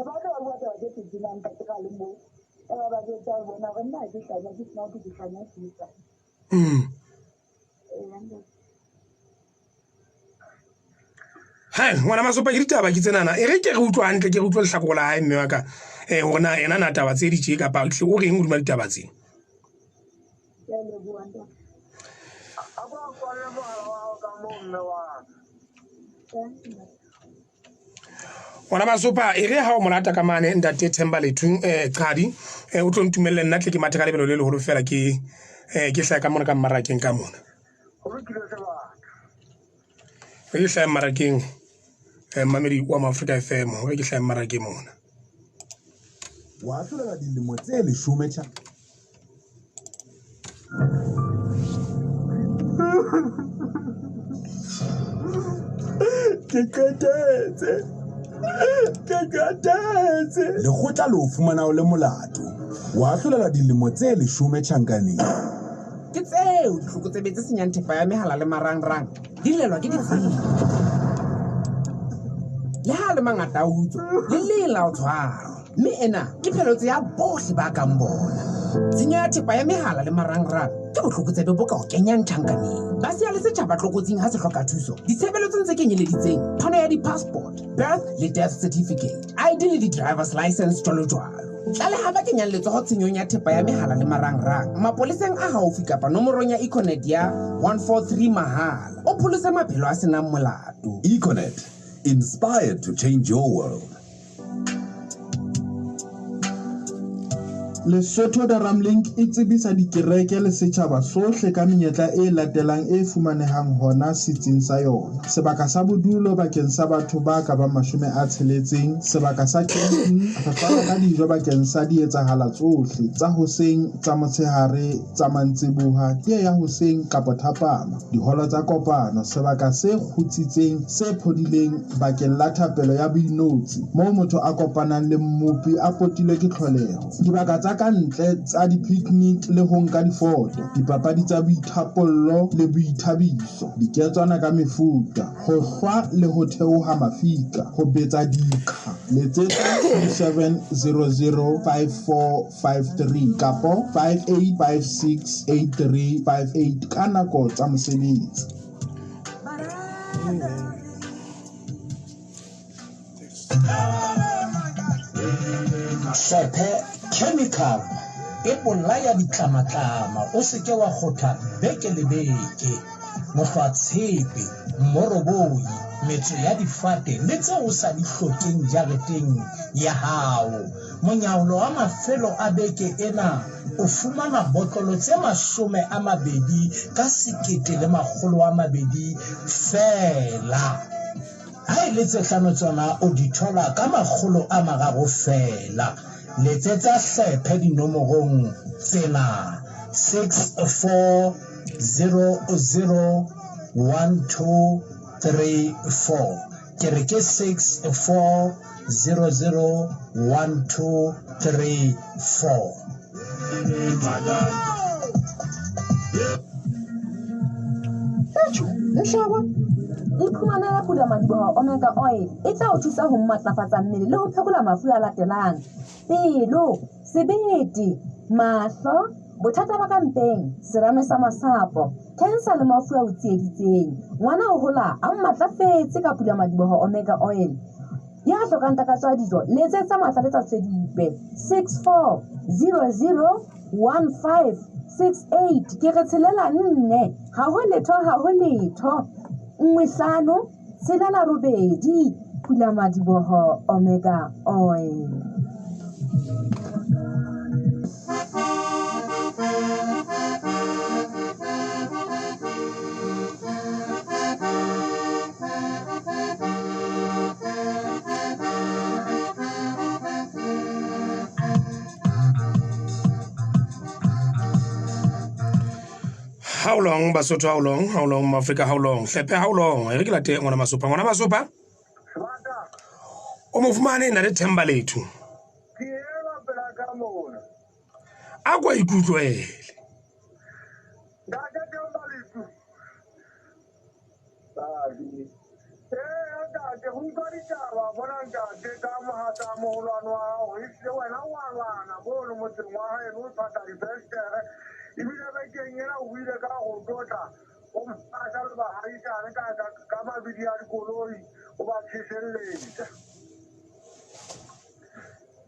Ba tla ba bua taba tse tsenang ntate ga le moo. Ba ba jwetsa hore bona hore nna ha ke hlanya ke sena ho ke hlanya ke etsa. Ee, ntate. Hai, ngwana Masopa ke ditaba ke tsenana. E re ke re utlwe hantle, ke re utlwe lehlakore la hae mme wa ka. Hore na ena na taba tse di tje kapa hle o reng hodima ditaba tse. Ke a leboha ntate. A ko a kwalle mohala wa hao ka moo mme wa ka. Thank you. Ngwana Masopa, e re ha o mo lata ka mane ntate Themba Lethu Qhadi, o tlo ntumelle nna tle ke mathe ka lebelo le leholo fela ke ke hlahe ka mona ka mmarakeng ka mona. Ho lokile sebaka. Re ke hlahe mmarakeng mmamedi wa Maafrika FM, re ke hlahe mmarakeng mona. Wa ahlolela dilemo tse leshome tjha. Ke qetetse. Ke qetetse. Lekgotla le o fumana o le molato. Wa ahlolela dilemo tse leshome tjhankaneng. Ke tseo ditlokotsebe tse senyang thepa ya mehala le marangrang di lelwa ke ditsebi. Le ha le mangata a utswa, le lela o tshwarwa. Mme ena ke pheletso ya bohle ba kang bona. Tshenyo ya thepa ya mehala le marangrang ke botlokotsebe bo ka o kenyang tjhankaneng. Ba siya le setjhaba tlokotsing ha se hloka thuso ditshebeletsong tse kenyeleditseng phano ya di-passport, birth le death certificate, ID le di-driver's license jwalo jwalo. Tlaleha ba kenyang letsoho tshenyong ya thepa ya mehala le marangrang mapoleseng a haufi kapa nomorong ya Econet ya 143 mahala. O pholose maphelo a senang molato. Econet, inspired to change your world. Lesotho Daramlink e tsebisa dikereke le setjhaba sohle ka menyetla e latelang e fumanehang hona setsing sa yona. Sebaka sa bodulo bakeng sa batho ba ka bang 60, sebaka sa camping, re fana ka dijo bakeng sa dietsahala tsohle tsa hoseng, tsa motshehare, tsa mantsiboha, tee ya hoseng kapa thapama, diholo tsa kopano, sebaka se kgutsitseng se phodileng bakeng la thapelo ya boinotshi moo motho a kopanang le mmopi a potilwe ke tlholeho, dibaka tsa ka ntle tsa di-picnic le ho nka difoto, dipapadi tsa boithapollo le boithabiso, diketswana ka mefuta, ho hlwa le ho theoha mafika, ho betsa diqha. Letsetsa 27005453 kapo 58568358 ka nako tsa mosebetsi. Hlephe chemical e bolaya ditlamatlama o se ke wa kgotha beke le beke. Mohlwatshepe, mmoroboi, metso ya difate le tseo o sa di hlokeng jareteng ya hao. Monyaolo wa mafelo a beke ena o fumana botlolo tse 20 ka 1200 feela. Ha e le tse hlano tsona o di thola ka 300 feela. Letsetsa Hlephe dinomorong tsena 64001234. Ke re ke 64001234. Lehlaba iphumanela pulamadiboho Omega Oil e tla o thusa ho matlafatsa mmele le ho phekola mafu a latelang: pelo, sebete, mahlo, bothata ba ka mpeng, serame sa masapo, cancer le mafu a o tsieditseng. Ngwana o hola a matlafetse ka pulamadiboho Omega Oil. Ya hlokang takatso ya dijo, letsetsa matla le tsa Sedipe 64001568. Ke re tshelela nne, ha ho letho, ha ho letho. 1 5 6 8. Pulamadiboho Omega Oil. How long Basotho, how long, how long Africa, how long Hlephe, how long. E re ke late ngwana Masopa, ngwana Masopa o mo fumane nna le Themba Lethu. Ke ela pela ka mona. A kwa ikutlwele. Ntate Themba Lethu. Ntate re utlwa ditaba bona ntate ka mohatsa moholwane wa hao, ehlile wena wa lwana mono motseng wa haeno, o tshwata difenstere. Ebile bekeng ena o buile ka go tlotla o mpasha le baahisane ka mabidi a dikoloi, o ba tjheselletsa.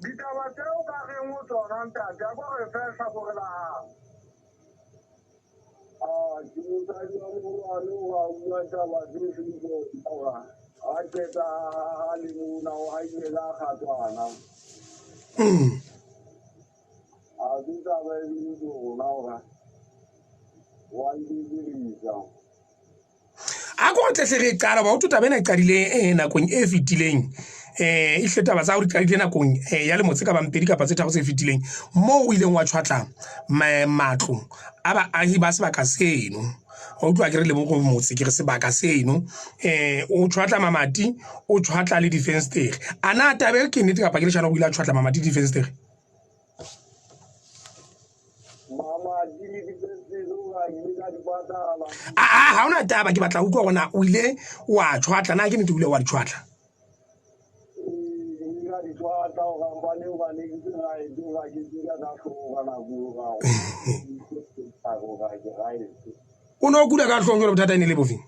Ditaba tseo ka reng ho tsona ntate, a ko re fe hlakore la hao. Ke mosadi wa moholwane wa bua taba tse seng tsona, a qeta ha le mona o haile ka kgatswana. A se taba e leng tsona hore wa ntekelisa. A ko tle hle re e qala, ba o taba ena e qadile nakong e fetileng. Ehlile taba tsa hao di qadile nakong ya lemo tse ka bang 2 kapa tse 3 tse fetileng, moo o ileng wa tjhwatla matlo a baahi ba sebaka seno. Wa utlwa ke re le motse, ke re sebaka seno. O tjhwatla mamati, o tjhwatla le difenstere. A na taba eo ke nnete kapa ke leshano, o ile a tjhwatla mamati le difenstere? Ha hona taba, ke batla ho utlwa hore na o ile wa tjhwatla, na ke nnete o ile wa di tjhwatla? O no kula ka hloohong jwale, bothata e ne le bofeng?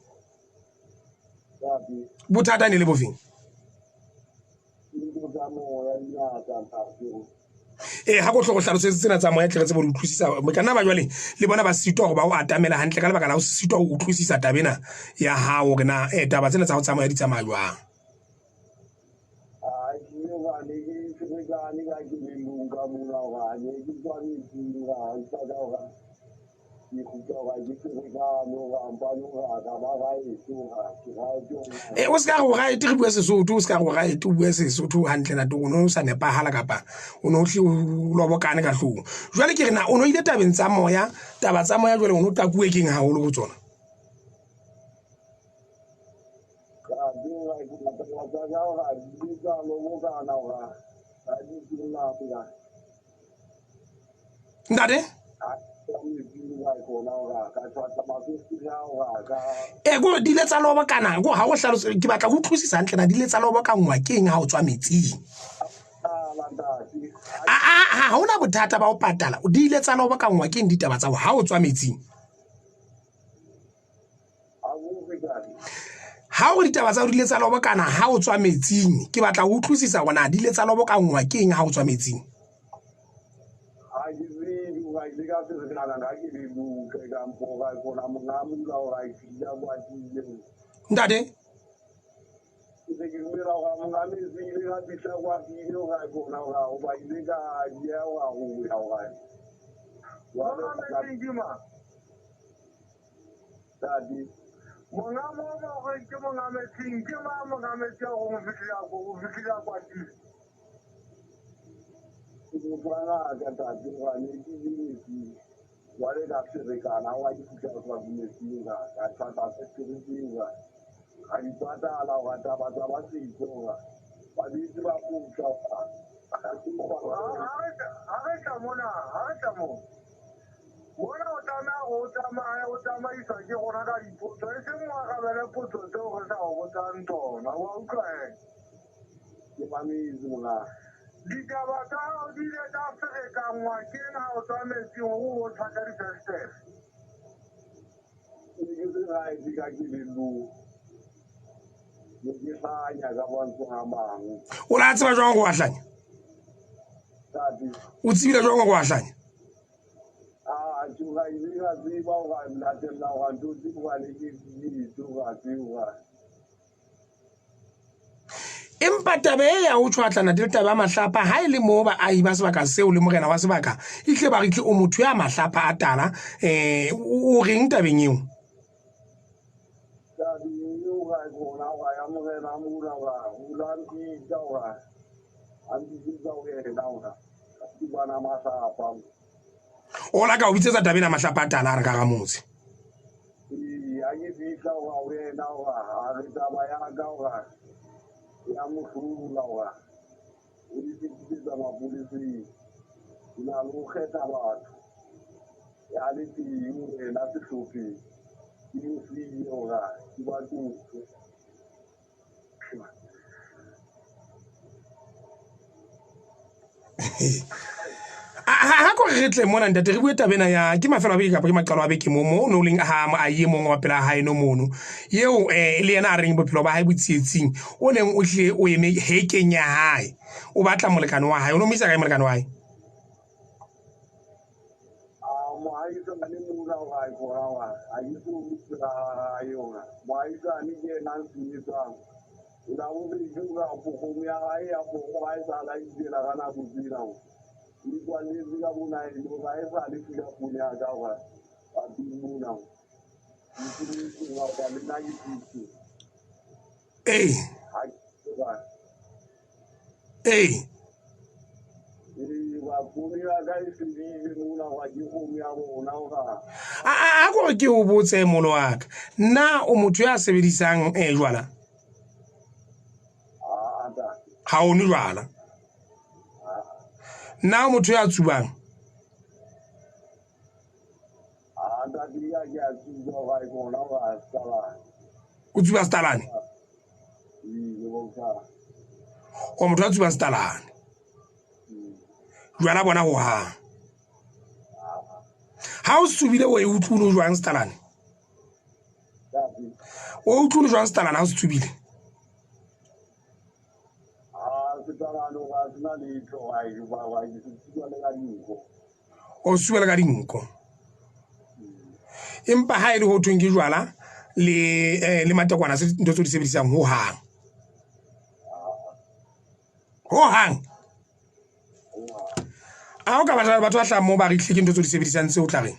Bothata e ne le bofeng? Ha ko hlogo hlalosetse tsena tsa moya, tle re tsebe ho utlwisisa. Ka nna ba jwale le bona ba sitwa hore ba o atamela hantle ka lebaka la ho sitwa ho utlwisisa taba ena ya hao, hore na taba tsena tsa ho tsamaya di tsamaya jwang. O se ka re o right, re bue Sesotho, o se ka re o right, o bue Sesotho hantle nate, o no sa nepahala kapa o no hle o lobokane ka hloohong. Jwale ke re na o no ile tabeng tsa moya, taba tsa moya jwale o no takuwe keng haholo ho tsona? Ntate? Ko di ile tsa lobokana, ko ha o hlalose, ke batla ho utlwisisa hantle na di ile tsa lobokanngwa ke eng ha o tswa metsing? Ha hona bothata ba ho patala, di ile tsa lobokanngwa ke eng ditaba tsa ha o tswa metsing? Ha o ditaba tsa di ile tsa lobokana ha o tswa metsing, ke batla ho utlwisisa hore na di ile tsa lobokanngwa ke eng ha o tswa metsing? Ntate? Monga mo mo re ke monga metsing, ke mang monga metsi a go fihlila go fihlila kwatile? Ke motho wa ngaka ntate, hobane ke ile metsing. Jwale ka ferekana, wa ke fihla ho tswa metsing, ka tshwata fesetereng, ka di patala hore taba tsa ba setso, hore ba betse ba kgutla. Ha re tla mona, ha re tla mona. Mona o tlameha hore o tsamaye, o tsamaiswa ke rona ka dipotso, e seng o arabele potso tseo re sa o botsang tsona. Wa utlwa he? Ke mametse monga. Ditaba tsa hao di ile tsa ferekanngwa ke eng ha o tswa metsing hore o tshwata difenstere? Ne ke se right ka kelellong. Ne ke hlanya ka mantswe a mang. O la tseba jwang hore wa hlanya? O tsebile jwang hore wa hlanya? Tsoga ile ka tseba hore latella hore ntho tse hobane ke tsebetse hore tseo. Empa taba e ya ho tjhwatlana le taba ya mahlapa, ha e le moo baahi ba sebaka seo le morena wa sebaka ehlile ba re tle o motho ya mahlapa a tala, o reng tabeng eo? Tabeng eo ga gona hore ya morena mona hore o la mpitsa hore a mpitsetsa ho yena hore ke bana mahlapa. O la ka o bitsetsa taba ena mahlapa a tala a re ka hara motse. Ee, ha ke fihla hore ho yena hore a re taba ya ka hore ya mohlula hore o di fetisetsa mapoleseng. Ke na le ho kgetha batho ya le teng wena sehlopheng, ke mo siye hore ke ba tlofe. Ha ko re tle mona ntate, re bue taba ena ya ke mafelo a beke kapa ke maqalo a beke mo mo o no leng ha a ye mong wa pela hae no mono eo le yena a reng bophelo ba hae bo tsietsing, o neng o hlile o eme hekeng ya hae, o batla molekane wa hae. O no mo isa kae molekane wa hae? Moahisane mona wa kona wa ha ke so utlwe ha yona. Moahisane ke yena a nsenyetsang. La bobedi ka kgomo ya hae ya poho ha e sa la itsela ka nako tsena. E kwalletse ka bona e le hore ha e sa le fila phone ya ka hore baping mona. Ke le nna ke thuso. Ee. Ha ke ba. Ee. Ee, ba phone ya ka e fedile mona hore ke kgomo ya bona hore. A ko re ke o botse molo wa ka. Na o motho ya sebedisang jwala? Ha o nwe jwala. Na o motho ya tsubang? O tsuba setalane? O motho ya tsubang setalane. Jwala bona ho hang. Ha o tsubile o e utlwile jwang setalane? O utlwile jwang setalane ha o se tsubile? O tsuba le ka dinko. Empa ha e le ho thweng ke jwala le matekwane, se ntho tseo di sebedisang ho hang. Ho hang. A o ka batla batho ba hlahang moo ba re hlile ke ntho tseo di sebedisang tseo o tla reng?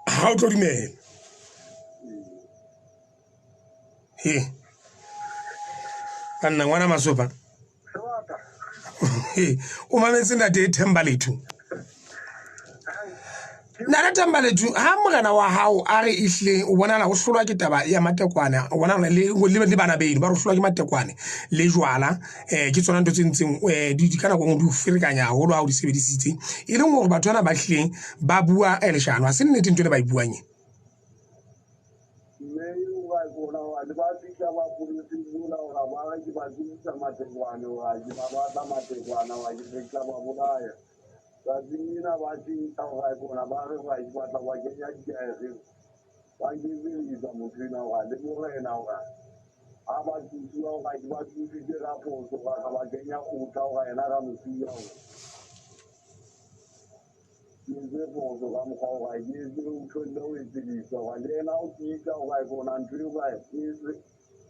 Ha o tlo dumela. He. Ka nna ngwana Masopa. O mametse ntate Themba Lethu. Ntate Themba Lethu, ha morena wa hao a re ehlile o bonala o hlolwa ke taba ya matekwane, o bonala le bana beno ba re hlolwa ke matekwane le jwala, ke tsona ntho tse ntseng di ka nako nngwe di o ferekanya haholo ha o di sebedisitse, e leng hore batho bana ba hlileng ba bua leshano, ha se nnete ntho ena ba e buang e. Mme eo ba bona hore le ba fihla ba poloseng mola hore ba re ke ba tsebisa matekwane hore ke ba batla matekwane hore ke se tla ba bolaya. Tsatsing lena ba tjhentjha hore bona ba re hore ke batla ba kenya ditaere. Ba nkebeletsa motho ena hore le morena hore ha ba thusiwa hore ke ba thusitse ka phoso hore ka ba kenya kgotla hore yena ka mo siya hore. Ke entse phoso ka mokgwa hore ke etse o tlohelle ho etsedisa hore le yena o tiisa hore bona ntho eo ba etse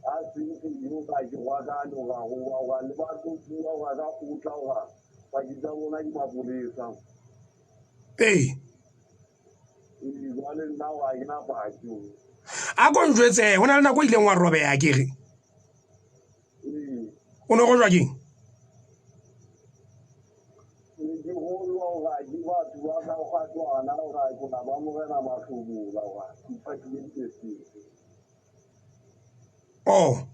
a seng teng hore ke rwakane hore hoba hore le ba tlo bua hore ka kgotla hore paki tsa bona ke mapolesa. Ee. Ee, jwale nna hore ha ke na paki. A ko njwetse, ho na le nako e ileng wa robeha ke re? Ee. O ne o rojwa keng? Ne ke rolwa hore ke batho ba ka kgatwana hore ke ba morena Mahlobola hore ke ipatile dipesese. Oh.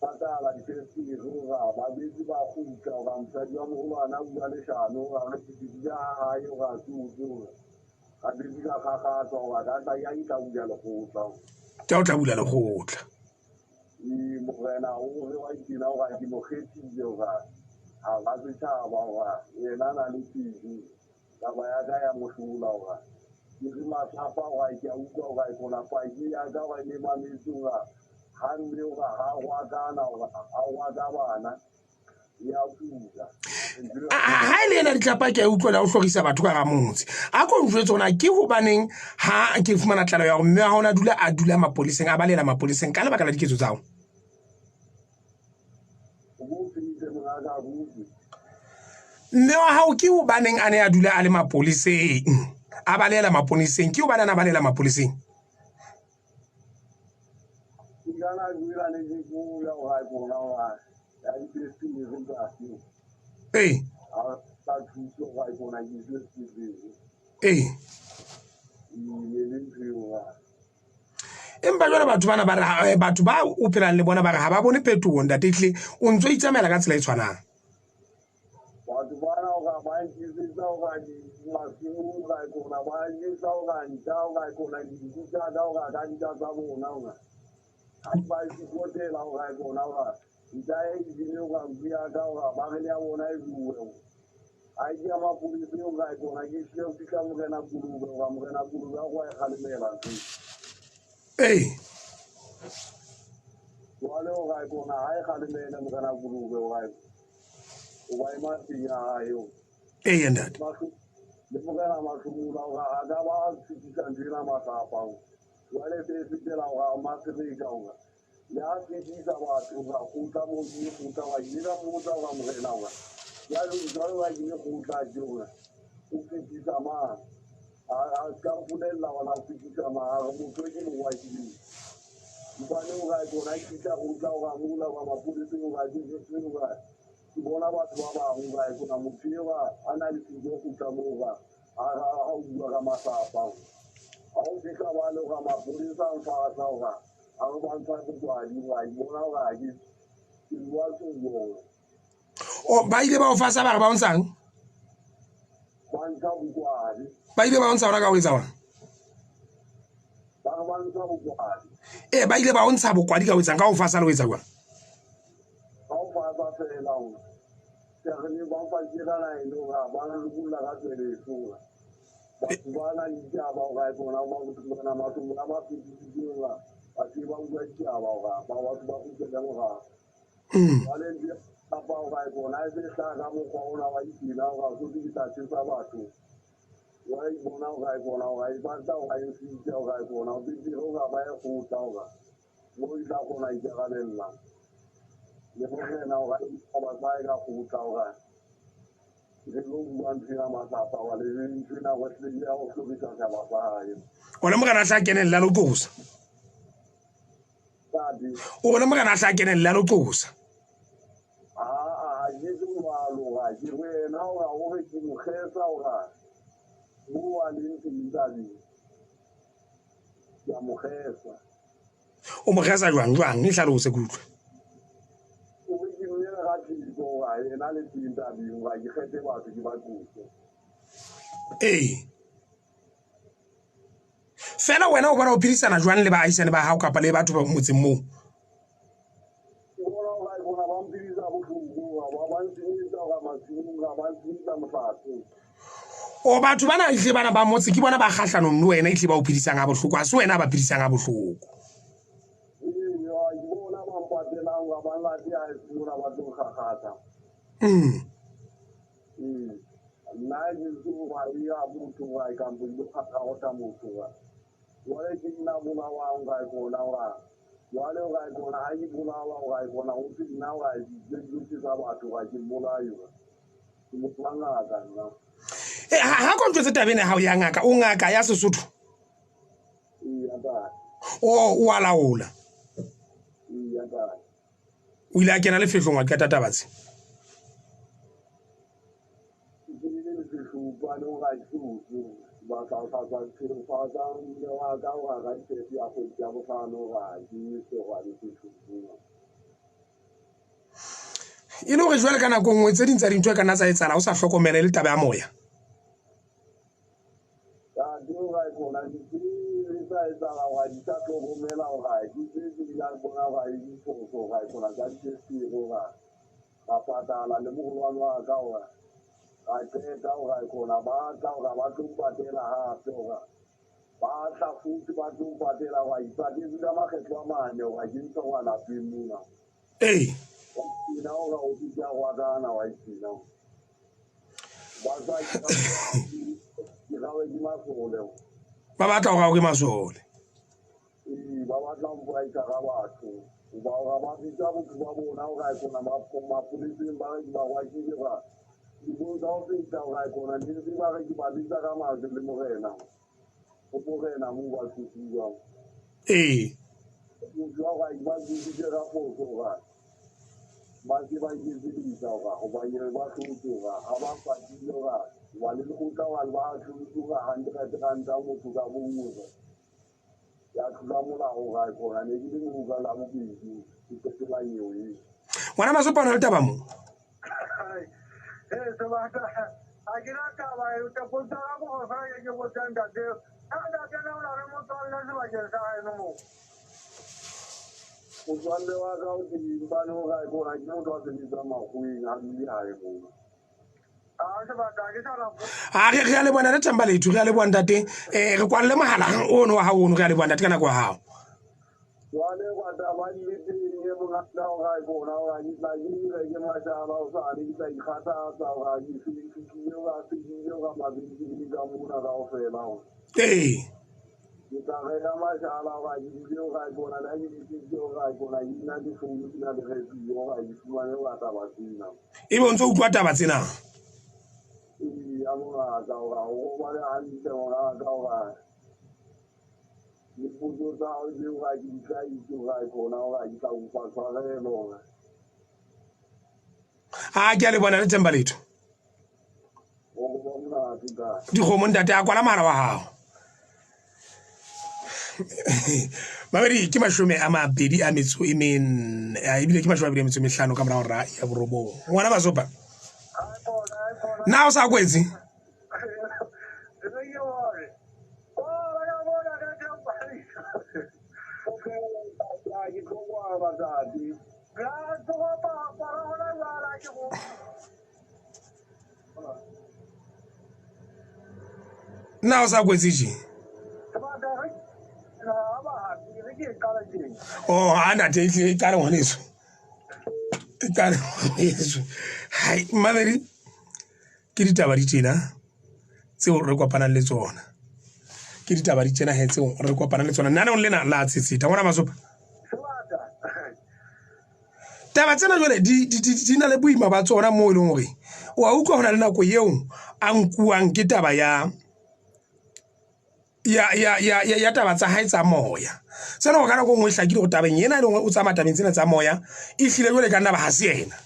Patala dipesese hore ba betse ba kgutla hore mosadi wa moholwane a bua leshano hore re fihlile ha hae hore a tsotse hore a betse ka kgakgatswa hore ka tla ya tla bula lekgotla. Ka o tla bula lekgotla. Ee, morena o re wa tjena hore ke mo kgethile hore ha ba setjhaba hore yena a na le pelo. Taba ya ka ya mo hlola hore ke re mahlapa hore ke a utlwa hore kona paki ya ka hore ne mametse hore ha mme hore ha rwakana hore a rwaka bana ya kula. Ha e le ena ditlapa ke a utlwa le ha o hlorisa batho ka hara motse. A ko njwetse hore na ke hobaneng ha ke fumana tlaleho ya hore mme wa hao o ne a dula a dula mapoleseng, a balehela mapoleseng ka lebaka la diketso tsa hao? Mme wa hao ke hobaneng a ne a dula a le mapoleseng, a balehela maponeseng? Ke hobane a ne a balehela mapoleseng? Ee. Ee. Empa jwale batho bana ba re batho ba o phelang le bona ba re ha ba bone phetoho ntate, ehlile o ntso itsamaela ka tsela e tshwanang. Batho bana hore masimo hore kona ba jesa hore ntja hore kona dinku tsa ka hore ka dintja tsa bona hore ha ba ikotela hore kona hore ntja e jile hore nku ya ka hore ba re le ya bona e bue a ke ya mapolesa hore kona ke tlile ho fihla Morena Kolobe hore Morena Kolobe a go a e kgalemela ntho. Ee. Jwale hore kona ha e kgalemele Morena Kolobe hore o ba ema teng ya hae o. Ee ntate. Le Morena Mahlomula hore a ka ba fetisa ntho ena mahlapa o. Jwale se e fetela hore Masereka hore le a fetisa batho ba kgutla moo ke kgutla wa ile ka mmotsa hore Morena hore jwale jwale wa ke kgutla ke hore o fetisa mang a ka mpolella hore a fetisa mang a re motho e ke mo wakileng. Hobane hore kona ke fihla kgutla hore mola wa mapoleseng hore ke jwetse hore ke bona batho ba bang hore kona motho eo a na le fijo kgutla moo hore a o bua ka mahlapa. Ha o fihla ba le hore mapolesa a mfahla hore a re ba ntsha bokwadi hore ke bona hore ke bua tsuo. O ba ile ba o fasa ba re ba o ntshang? Ba ntsha bokwadi. Ba ile ba o ntsha hona ka ho etsa jwang? Ba re ba ntsha bokwadi. Ee, ba ile ba o ntsha bokwadi ka ho etsang? Ka ho fasa le ho etsa jwang? Ka ho fasa fela hore ke re ne ba mfasitse ka line hore ba nlokolla ka tsweleso hore batho ba na le ditaba hore bona Morena Mahlomula ba fetisitse hore ba se ba utlwa ditaba hore ba batho ba kgutlele morao. Jwale ntho e kapa hore bona e se hlaha ka mokgwa ona wa ditena hore so ke tla tjhesa batho. Jwale ke bona hore bona hore e batla hore e nsitse hore bona o betere hore ba ye kgotla hore mo e tla kgona ho ikarabella. Le Morena hore ditaba tsa hae ka kgotla hore re lo bua ntho ena mahlapa wa le ntho ena hore hlile ya ho hlorisa setjhaba sa hae. O le Morena a tla kenella le qosa. Ntate. O le Morena a tla kenella le qosa. A ke jwalo hore ke wena hore o re ke mo kgetha hore mo a leng teng tabeng. Ke a mo kgetha. O mo kgetha jwang jwang? E hlalose ke utlwe. O re ke mmele ka theko hore yena le teng tabeng hore ke kgethe batho ke ba qose. Ee. Fela wena o bona o phedisana jwang le baahisane ba hao kapa le batho ba motseng moo? Ke bona hore bona ba mphedisa bohloko hore ba nsenyetsa hore masimong hore ba nsenyetsa mohlape. O batho bana ehlile bana ba motse ke bona ba kgahlanong le wena ehlile ba o phedisang ha bohloko, ha se wena ba phedisang ha bohloko. Ee, ke bona ba mpatelang hore ba nlate hae mona ba tlo nkgakgatha. Ee, nna ke so hore ya motho hore kampo ke lo kgakgatha motho hore jwale ke nna bolawang hore kona hore jwale hore kona ha ke bolawa hore kona ho thwe nna hore ke dilo tsa batho hore ke bolawe ke motho wa ngaka nna. E ha ko ntjwetse taba ena ya hao ya ngaka, o ngaka ya Sesotho? Ee, ntate. O a laola? Ee, ntate. O ile a kena lefehlong wa qeta taba tse? Ke kenile lefehlong hobane hore ha ke so batla ho hlatswa tshirefatsa mme wa ka hore ka ditshepe ya kgwedi ya bohlano hore ha ke so hwa lefehlong. E le hore jwale ka nako nngwe tse ding tsa dintho e ka nna tsa etsahala o sa hlokomele le taba ya moya. Ntate hore kona di tsa etsahala hore di sa hlokomela hore ke tse tse di bona hore di diphoso hore kona tsa diteste hore ka patala le moholwane wa ka hore ka qeta hore kona ba tla hore ba tlo mpatela hape hore ba tla futhi ba tlo mpatela hore ipatetse ka makgetlo a mane hore ke ntshe hore lapeng mona. Ee. Nna hore o fihla wa kana wa itsina. Ba sa ke rawe ke masole. Ba batla hore o ke masole. Ee, ba batla ho mpolaisa ka batho. Ba hore ba bitsa botho ba bona hore kona mapoleseng ba re ke ba rwakile ba. Dibong tsa ho feta hore kona di ntse ba re ke ba bitsa ka majwe le morena. Ho morena moo ba tsusiwang. Ee. Motho wa hore ba tsositse ka phoso hore ba se ba iketsedisa hore hobane ba hlotse hore ha ba patile hore wa le lekgotla wa ba hlotse hore R100 motho ka bonngwe hore ya tlola molao hore kona ne ke le moo ka la bobedi ke qetela nyewe eo. Ngwana Masopana le taba mo? Ee, sebata. Ha ke na taba e potsa ka go fa ke ke botsa ntate. Ha ntate na o na le motswalle sebakeng sa haeno moo. Motswalle wa ka o teng bane o kae ko ke motho a sebetsang makgoweng ha dule hae moo. A re re a leboha ntate Themba Lethu, re a leboha ntate. Re kwalle mohala ono wa hao ono, re a leboha ntate ka nako ya hao. Jwale kwa taba di le teng e mongata o kae kona o ka ke tla ke reke mashala o sane ke tla ikgathatsa o ka ke fihlile o ka fihlile o ka mabenkele ka mona kaofela o. Ee. Ke tla reka mashala o ka ke dule o kae kona le ha ke di o kae kona ke na le founu ke na le radio o ka ke fumane o ka taba tsena. Ebe o ntso utlwa taba tsena? Ee, ya mongata o ka o robale hantle mongata o ka dipotso tsa hao tseo ka ke di tla itse o kae kona o ka ke tla kopa tshwarelo. A ke a le bona le Themba Lethu. Dikgomo ntate a kwala mohala wa hao. Mamedi ke 24 ebile ke 25 ka mora hora ya 9. Ngwana Masopa. Na o sa kwetse? Na o sa kwetse tje? Oh, ha ntate e tlile e qale ngwaneso. E qale ngwaneso. Hai, mamedi ke ditaba di tjena tseo re kopanang le tsona. Ke ditaba di tjena he tseo re kopanang le tsona. Naneong lena la Tshetsheta ngwana Masopa. Taba tsena jwale di na le boima ba tsona moo e leng hore wa utlwa ho na le nako eo a nkuwang ke taba ya taba tsa hae tsa moya. Sena hore ka nako e nngwe e hlakile hore tabeng ena e leng hore o tsamaya tabeng tsena tsa moya e hlile jwale ka nna ba ha se yena.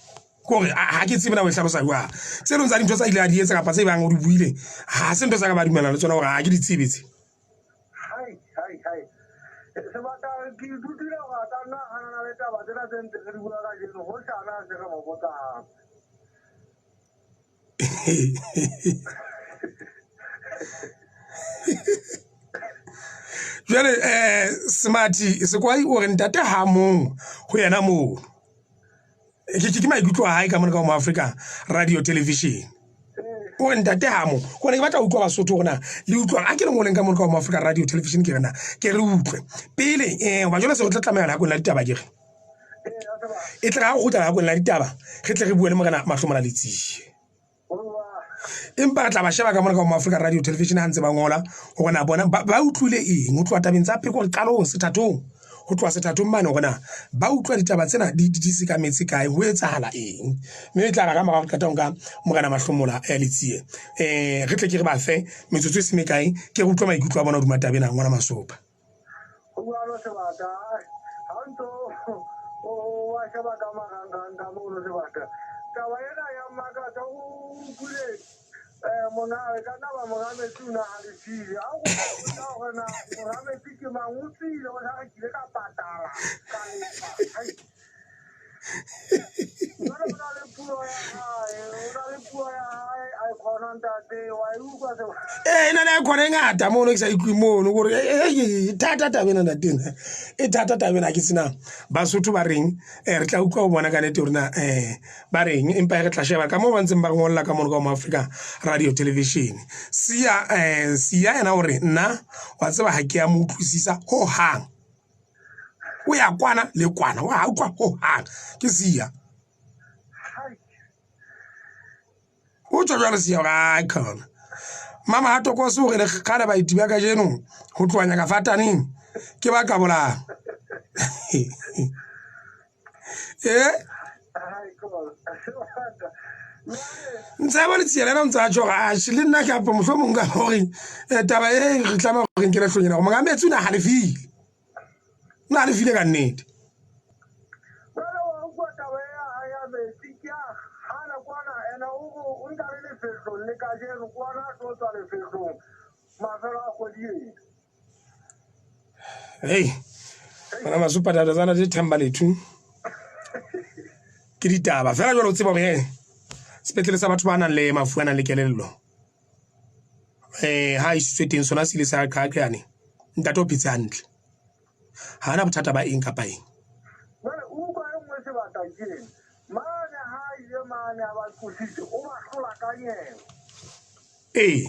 Ke hore ha ke tsebe na o e hlalosa jwang. Tse ding tsa dintho tsa ile a di etsa kapa tse bang o di buile ha se ntho tsa ka ba dumellana le tsona hore ha ke di tsebe tse. Hai, hai, hai. Sebaka ke ithutile hore a ka nna a hanana le taba tsena tse ntse re di bua kajeno ho shana se re mo botsang. Jwale Semathi Sekwai o re ntate ha mong ho yena moo. Ke maikutlo a hae ka mona ka mo Africa Radio Television. O re ntate ha mong. Ke batla ho utlwa Basotho hore na le utlwang. A ke le ngoleng ka mona ka mo Africa Radio Television ke re na ke re utlwe. Pele hoba jwale se re tla tlameha nakong la ditaba ke re. E tla ha kgutla nakong la ditaba re tle re bue le morena Mahlomola Letsie. Empa re tla ba sheba ka mona ka mo Africa Radio Television ha ntse ba ngola hore na bona ba utlwile eng ho tloha tabeng tsa pheko qalong sethathong. Ho tloha sethathong mane hore na ba utlwa ditaba tsena di sekametse kae, ho etsahala eng. Mme e tla re ka mora ho qeta ho nka morena Mahlomola Letsie re tle ke re ba fe metsotso e se mekae ke re utlwe maikutlo a bona hodima taba ena ngwana Masopa. Ho jwalo sebaka ha ntso o wa sheba ka marangrang ka mono sebaka. Taba ena ya mmakatsa o utlwile monga e ka nna ba monga metsi o na halefile. Ha o botsa hore na monga metsi ke mang, o tswile o sa re ke ile ka patala ka lefa. Jwale o na le puo ya hae, o na le puo ya hae a e kgona ntate, wa e utlwa sebaka. E na le a khona e ngata mono ke sa utlwe mono gore e thata taba ena ntate ena. E thata taba ena ke sena Basotho ba reng re tla utlwa ho bona ka nete hore na ba reng empa re tla sheba ka moo ba ntseng ba re ngolla ka mono ka mo Africa Radio Television. Sia Sia yena o re nna wa tseba ha ke a mo utlwisisa ho hang. O ya kwana le kwana wa utlwa ho hang ke Sia. O tswa jwalo Sia hore ai khona. Mama ha Tokose o re le kgale baeti ba kajeno ho tloha nyaka fataneng ke ba qabolang. Ntse ba le tsiela ena o ntse a tjho hore atjhe le nna kapo mohlomong ka hore taba e re tlameha hore re nkele hloohong ena hore monga metsi o ne a halefile. O ne a halefile ka nnete. Jwale wa utlwa taba ya hae ya metsi ke a hana kwana ena o re o nka le lefehlong le kajeno kwana a tlo tswa lefehlong mafelo a kgwedi ena. Hey, bana Masopa tata tsana tse Themba Lethu. Ke ditaba fela jwale o tseba hore Sepetlele sa batho ba nang le mafu a nang le kelello. Ha a isitswe teng sona se ile sa qhaqhane. Ntate o phetse hantle. Ha ana bothata ba eng kapa eng. Jwale o utlwa e nngwe sebata ke eng? Mane ha a ile mane a ba qositse, o ba hlola ka nyewe. Ee.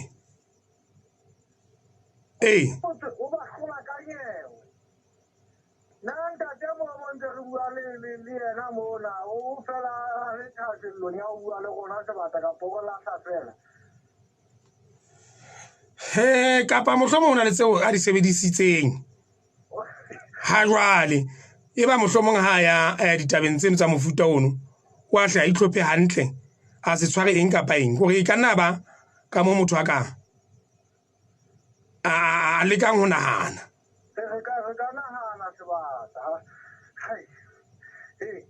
Ee. O ba hlola ka nyewe. Na ntate mo mo ntse re bua le le le yena mona, o fela a le thahasellong ya ho bua le rona sebata kapa o re lahla fela? He, kapa mohlomong o na le tseo a di sebedisitseng ha jwale e ba mohlomong ha ya ditabeng tseno tsa mofuta ono o a hle a itlhophe hantle a se tshware eng kapa eng hore e ka nna ba ka mo motho a ka a lekang ho nahana. Re ka re ka nahana sebata. Hai. Eh.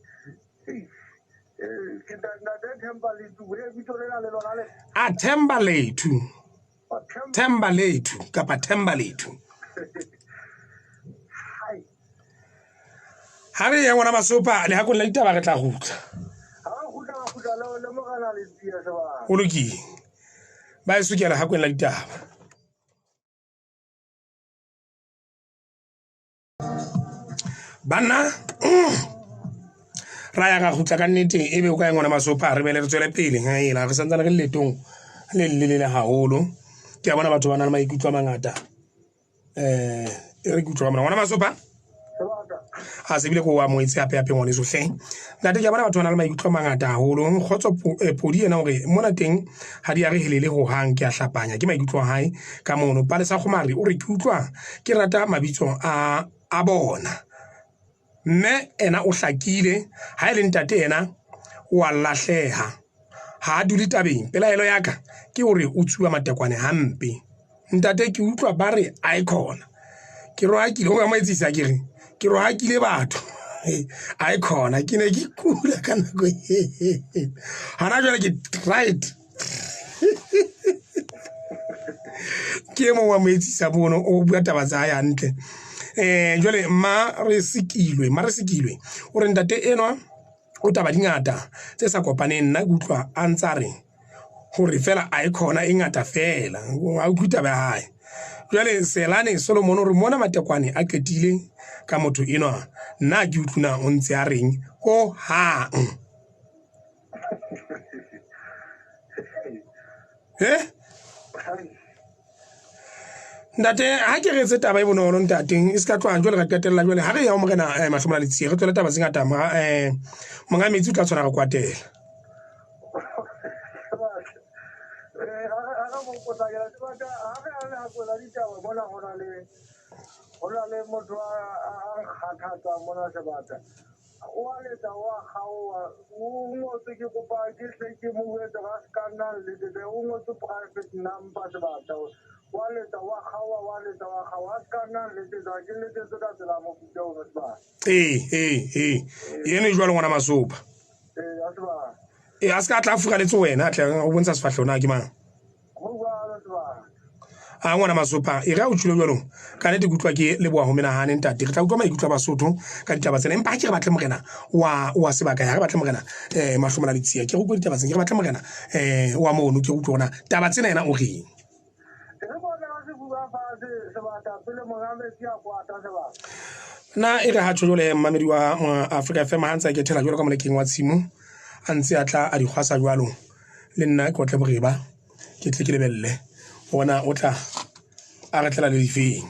Ke ntate Themba Lethu, e bitso lena le lona le. A Themba Lethu. Themba Lethu kapa Themba Lethu. Ha re ya ngwana Masopa le hakong la ditaba re tla kgutla. Ha re kgutla re kgutla le morena Letsie sebaka. O lokile. Ba e sokela hakong la ditaba. Banna ra ya ra kgutla ka nnete ebe o kae ngwana Masopa re bele re tswele pele ela re santsane re le leetong le lelele haholo. Ke a bona batho ba na le maikutlo a mangata. E re ke utlwa ka mona ngwana Masopa. A se bile ko wa moetse hape hape ngwaneso hle. Ntate ke a bona batho ba na le maikutlo a mangata haholo. Kgotso Podi yena hore mona teng ha di a re helele hohang ke a hlapanya. Ke maikutlo a hae ka mono. Palesa Kgomari o re ke utlwa ke rata mabitso a bona. Mme ena o hlakile ha e le ntate ena o a lahleha. Ha a dule tabeng. Pelaelo ya ka ke hore o tsuba matekwane hampe. Ntate ke utlwa ba re aekhona. Ke rohakile o ka mo etsisa ke re ke rohakile batho. Aekhona ke ne ke kula ka nako e. Hana jwale ke right. Ke e mong wa mo etsisa mono o bua taba tsa hae hantle. Jwale mma re sikilwe, mma re sikilwe. O re ntate enwa o taba di ngata tse sa kopaneng nna ke utlwa a ntsa re hore fela aekhona e ngata fela. A utlwe taba ya hae. Jwale Selane Solomon o re mona matekwane a qetile ka motho enwa. Nna ke utlwe na o ntse a reng ho hang. Ntate ha ke re etse taba e bonolo ntate e se ka tloha jwale ra qetella jwale ha re ya ho morena Mahlomola Letsie re tlohele taba tse ngata monga metsi o tla tshwana re kwatela. Ho na le motho a nkgathatsang mona sebata. O a letsa o a kgaoha. O ngotse ke kopa ke hle ke mo jwetse ba se ka nna nletsetse. O ngotse private number sebata. O a letsa o a kgaoha, o a letsa o a kgaoha. A se ka nna nletsetsa ke letsetse ka tsela ya mofuta ono sebata. Ee. Eno e jwalo ngwana Masopa. Ee, a sebata. Ee, a se ka tla furaletse wena a tle o bontsha sefahleho na ke mang. A ngwana Masopa e re a o tjhule jwalo ka nnete ke utlwa ke leboha ho menahane ntate. Re tla utlwa maikutlo a Basotho ka ditaba tsena empa ha ke re batle morena wa sebaka ya re batle morena Mahlomola Letsie ke re utlwe ditaba tsena ke re batle morena wa mono ke utlwe hore na taba tsena yena o reng. Na e re ha tjho jwale mmamedi wa Africa FM ha ntse a kethela jwalo ka molekeng wa tshimo a ntse a tla a di kgwasa jwalo le nna ke otle boreba ke tle ke lebelle ona o tla a re tlela le difeng.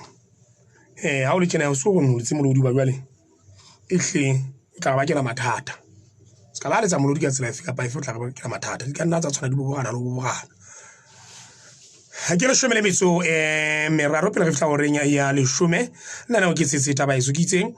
Ha o le tjena o so go notse molodi ba jwale e hle o tla bakela mathata. Se ka ba letsa molodi ka tsela efe kapa efe o tla bakela mathata. Di ka nna tsa tshwana di boborana le boborana. Ha ke 13 meraro pele re fihla horeng ya 10 nna nao ke tsetse taba eso ke itseng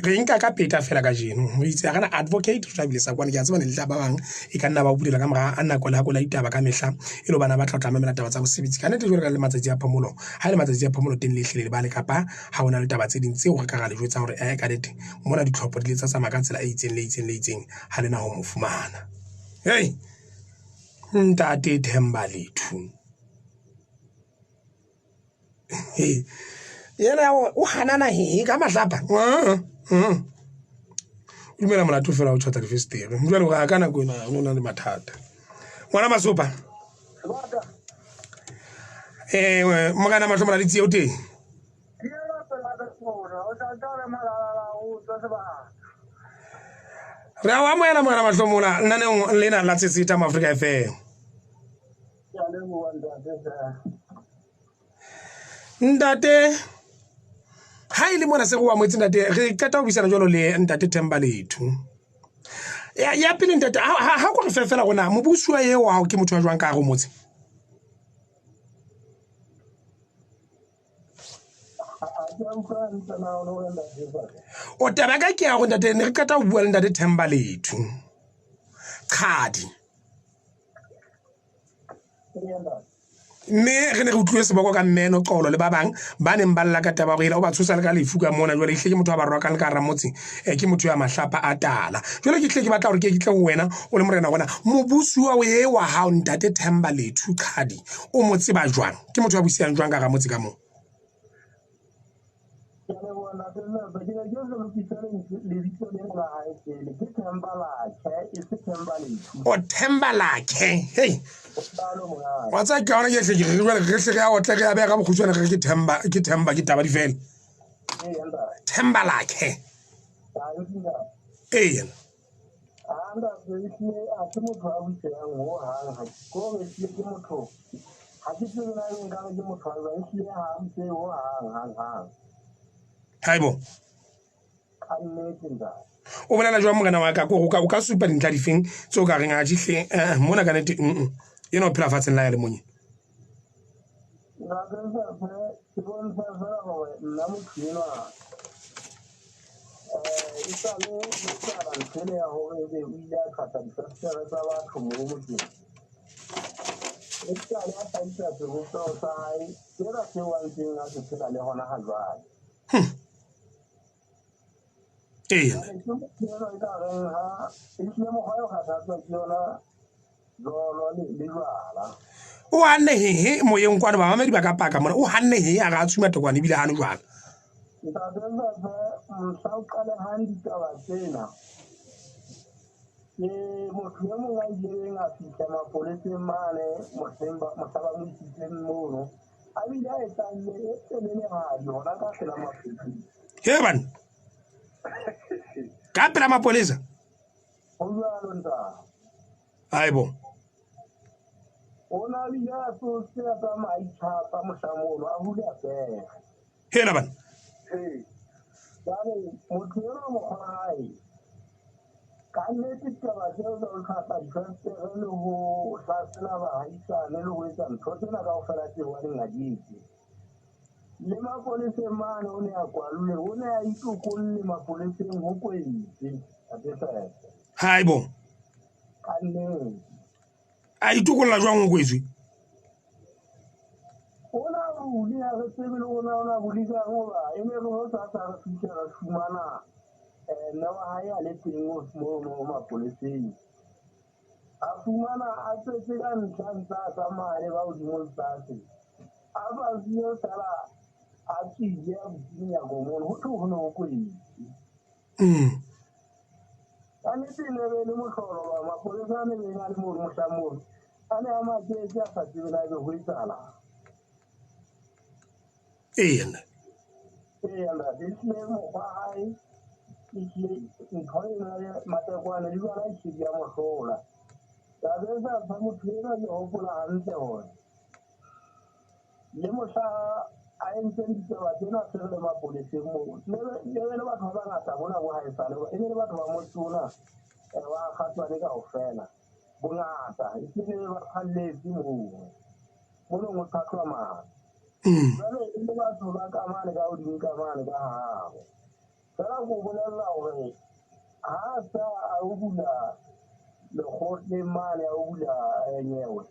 re nka ka peta fela kajeno. Re itse ha re na advocate re tla bile sa kwana ke a tseba ne le tla ba bang e ka nna ba bulela ka mora a nako le ha ko la ditaba ka mehla e le bana ba tla tla mamela taba tsa bosebetsi. Ka nnete jwalo ka le matsatsi a phomolo ha le matsatsi a phomolo teng le hle le bale kapa ha hona le taba tse ding tseo re ka ra le jwetsa hore ka nnete mona ditlhopho di le tsa tsamaya ka tsela e itseng le itseng le itseng ha le na ho mo fumana. Hey Ntate Themba Lethu. Yena o hanana he ka mahlapa. O dumela molato fela o tjhwatla difestere. Jwale hore a ka nako ena o na le mathata. Ngwana Masopa. Morena Mahlomola le tsie o teng. Re a o amohela Morena Mahlomola lenaneong lena la Tsetseta mo Afrika FM. Ntate, ha e le mona se re o amohetse ntate, re qeta ho buisana jwalo le ntate Themba Lethu. Ya pele ntate, ha ko re fe fela rona mobusuwa eo wa hao ke motho wa jwang ka hare ho motse? O taba ka ke ya hore ntate ne re qeta ho bua le ntate Themba Lethu. Qhadi. Mme re ne re utlwile seboko ka mmeno qolo le ba bang ba neng ba lla ka taba hore o ba tshosa le ka lefu ka mona. Jwale ehlile ke motho wa ba rwakang le ka hara motse, ke motho ya mahlapa a tala. Jwale ke hlile ke batla hore ke tle ho wena o le morena rona, mobusuwa o e wa hao ntate Themba Lethu Qhadi o mo tseba jwang? Ke motho ya busang jwang ka hara motse ka moo? Ke a leboha ntate Nlapa. Ke ne ke se lokise lebitso lena la hae pele. Ke Themba Lakhe, e se Themba Lethu. O Themba Lakhe. Hey. O jwalo monghadi. Wa tseba ke yona ke hle ke re jwale re hle re a otle re a beha ka bokgutshwane re ke Themba, ke Themba ke taba di fele. Ee, ntate. Themba Lakhe. Danki ntate. Ee. Ha ntate ehlile ha se motho a busehang ho hang ha ke hore ehlile ke motho ha ke tsebe na ebe nkare ke motho a jwang ehlile ha a busehe ho hang hang hang. Haibo. Ka nnete ntate. O bolela jwang morena wa ka? Ko o ka supa dintlha difeng tse o ka reng a hle mona ka nnete ena o phela fatsheng la ya le monye. Ntate Ntate ke bontsha fela hore nna motho enwa e sale e sala ntho ena ya hore ebe o ile a qhata difenstere tsa batho moo motseng. E sale a hlahisa sebopeho sa hae sena seo a ntseng a se phela le hona ha jwale. Ee. Jwale ke motho enwa e ka reng ha ehlile mokgwa eo kgathatswa ke yona jolo le jwala. O hanne hehe moyeng kwano, bamamedi ba ka paka mona. O hanne hehe a re a tsuma tekwane ebile hane jwala. Ntate Ntate, mohla o qalehang ditaba tsena, ke motho e mong a ileng a fihla mapoleseng mane mohleng ba mohla ba mo isitseng mono, a bile a etsa lle e telelehadi hona ka pela mapolesa. He bana. Ka pela mapolesa? Ho jwalo ntate. Aibo. O na bile a tsotse a tsamaya a itjhapa mohla mono, a hule a pere. Hela bana. Ee. Jwale motho enwa mokgwa wa hae, ka nnete ditaba tseo tsa ho tlhapa difenstere le ho hlasela baahisane le ho etsa ntho tsena kaofela tseo a neng a di etse. Le mapoleseng mane o ne a kwallwe, o ne a itokolle mapoleseng ho kwetse, Ntate Sese. Haibo. Ka nnete. A itokolla jwang ho kwetswe? O na bule, ha re tsebe le rona o na bule jwang hoba e ne re ho sa sa re fihla re fumana mme wa hae a le teng mono mapoleseng. A fumana a tswetse ka ntlha ntse a tsamaya le ba hodimo le tlase. A sa siyo fela a tswile a butse menyako mono, ho thwe ho ne ho kwetse. Ka nnete e ne be le mohlolo hoba mapolesa a ne beng a le mono mohlang mono, a ne a maketse a sa tsebe na ebe ho etsahalang. Ee. Ee, ntate, ehlile mokgwa wa hae, ehlile ntho ena ya matekwane le jwala ehlile di a mo hlola. Taba e sa fa motho enwa ke hopola hantle hore le mohla a entseng ditaba tsena se re le mapoleseng moo, ne be le batho ba bangata bona bo haesale, e ne le batho ba motse ona wa Kgatswane kaofela, bongata, ehlile ne ba phalletse moo, mo neng ho tlhatlwa mane. Jwale e le batho ba ka mane ka hodimo ka mane ka habo. Fela ko bolella hore ha a sa a o bula lekgotleng mane a o bula nyewe,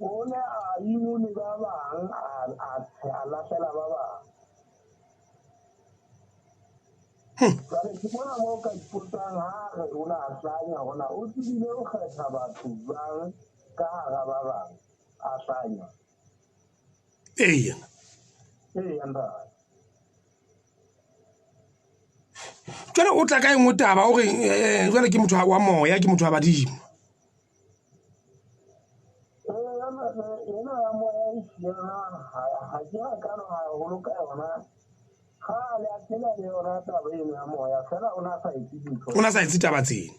o ne a inole ba bang a lahlela ba bang. Jwale ke mona moo ka ipotsang ha re o ne a hlanya hore na o tsebile ho kgetha batho jwang ka hara ba bang a hlanya. Ee. Ee, ntate. Jwale o tla ka e nngwe taba o re jwale ke motho wa moya, ke motho wa badimo. Yona ha ke rakano haholo ka yona. Kgale a phela le yona taba eno ya moya, fela o na sa etse dintho. O na sa etse taba tsena.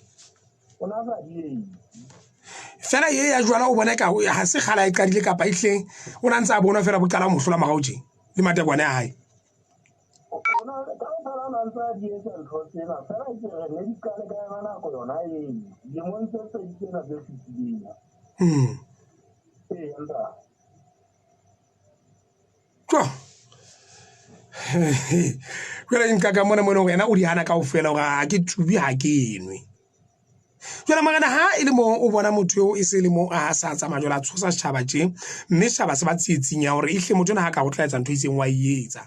O na sa di etse. Fela ye ya jwala o bona ka ha se kgala e qadile kapa ehleng o na ntse a bona fela bo qala ho mo hlola morao tje le matekwane a hae. Ona kaofela o na ntse a di etsa ntho tsena, fela ke re ne di qale ka yona nako yona eo, dilemong tse pedi tsena tse fetileng. Ee, ntate. Tjo. Jwale nka ka mona mona hore yena o di hana kaofela hore ha ke tsubi ha ke nwe. Jwale morena ha e le moo o bona motho eo e se le moo a sa tsamaya jwale a tshosa setjhaba tje, mme setjhaba se ba tsietsing ya hore ehlile motho ona ha ka o tla etsa ntho e itseng wa e etsa.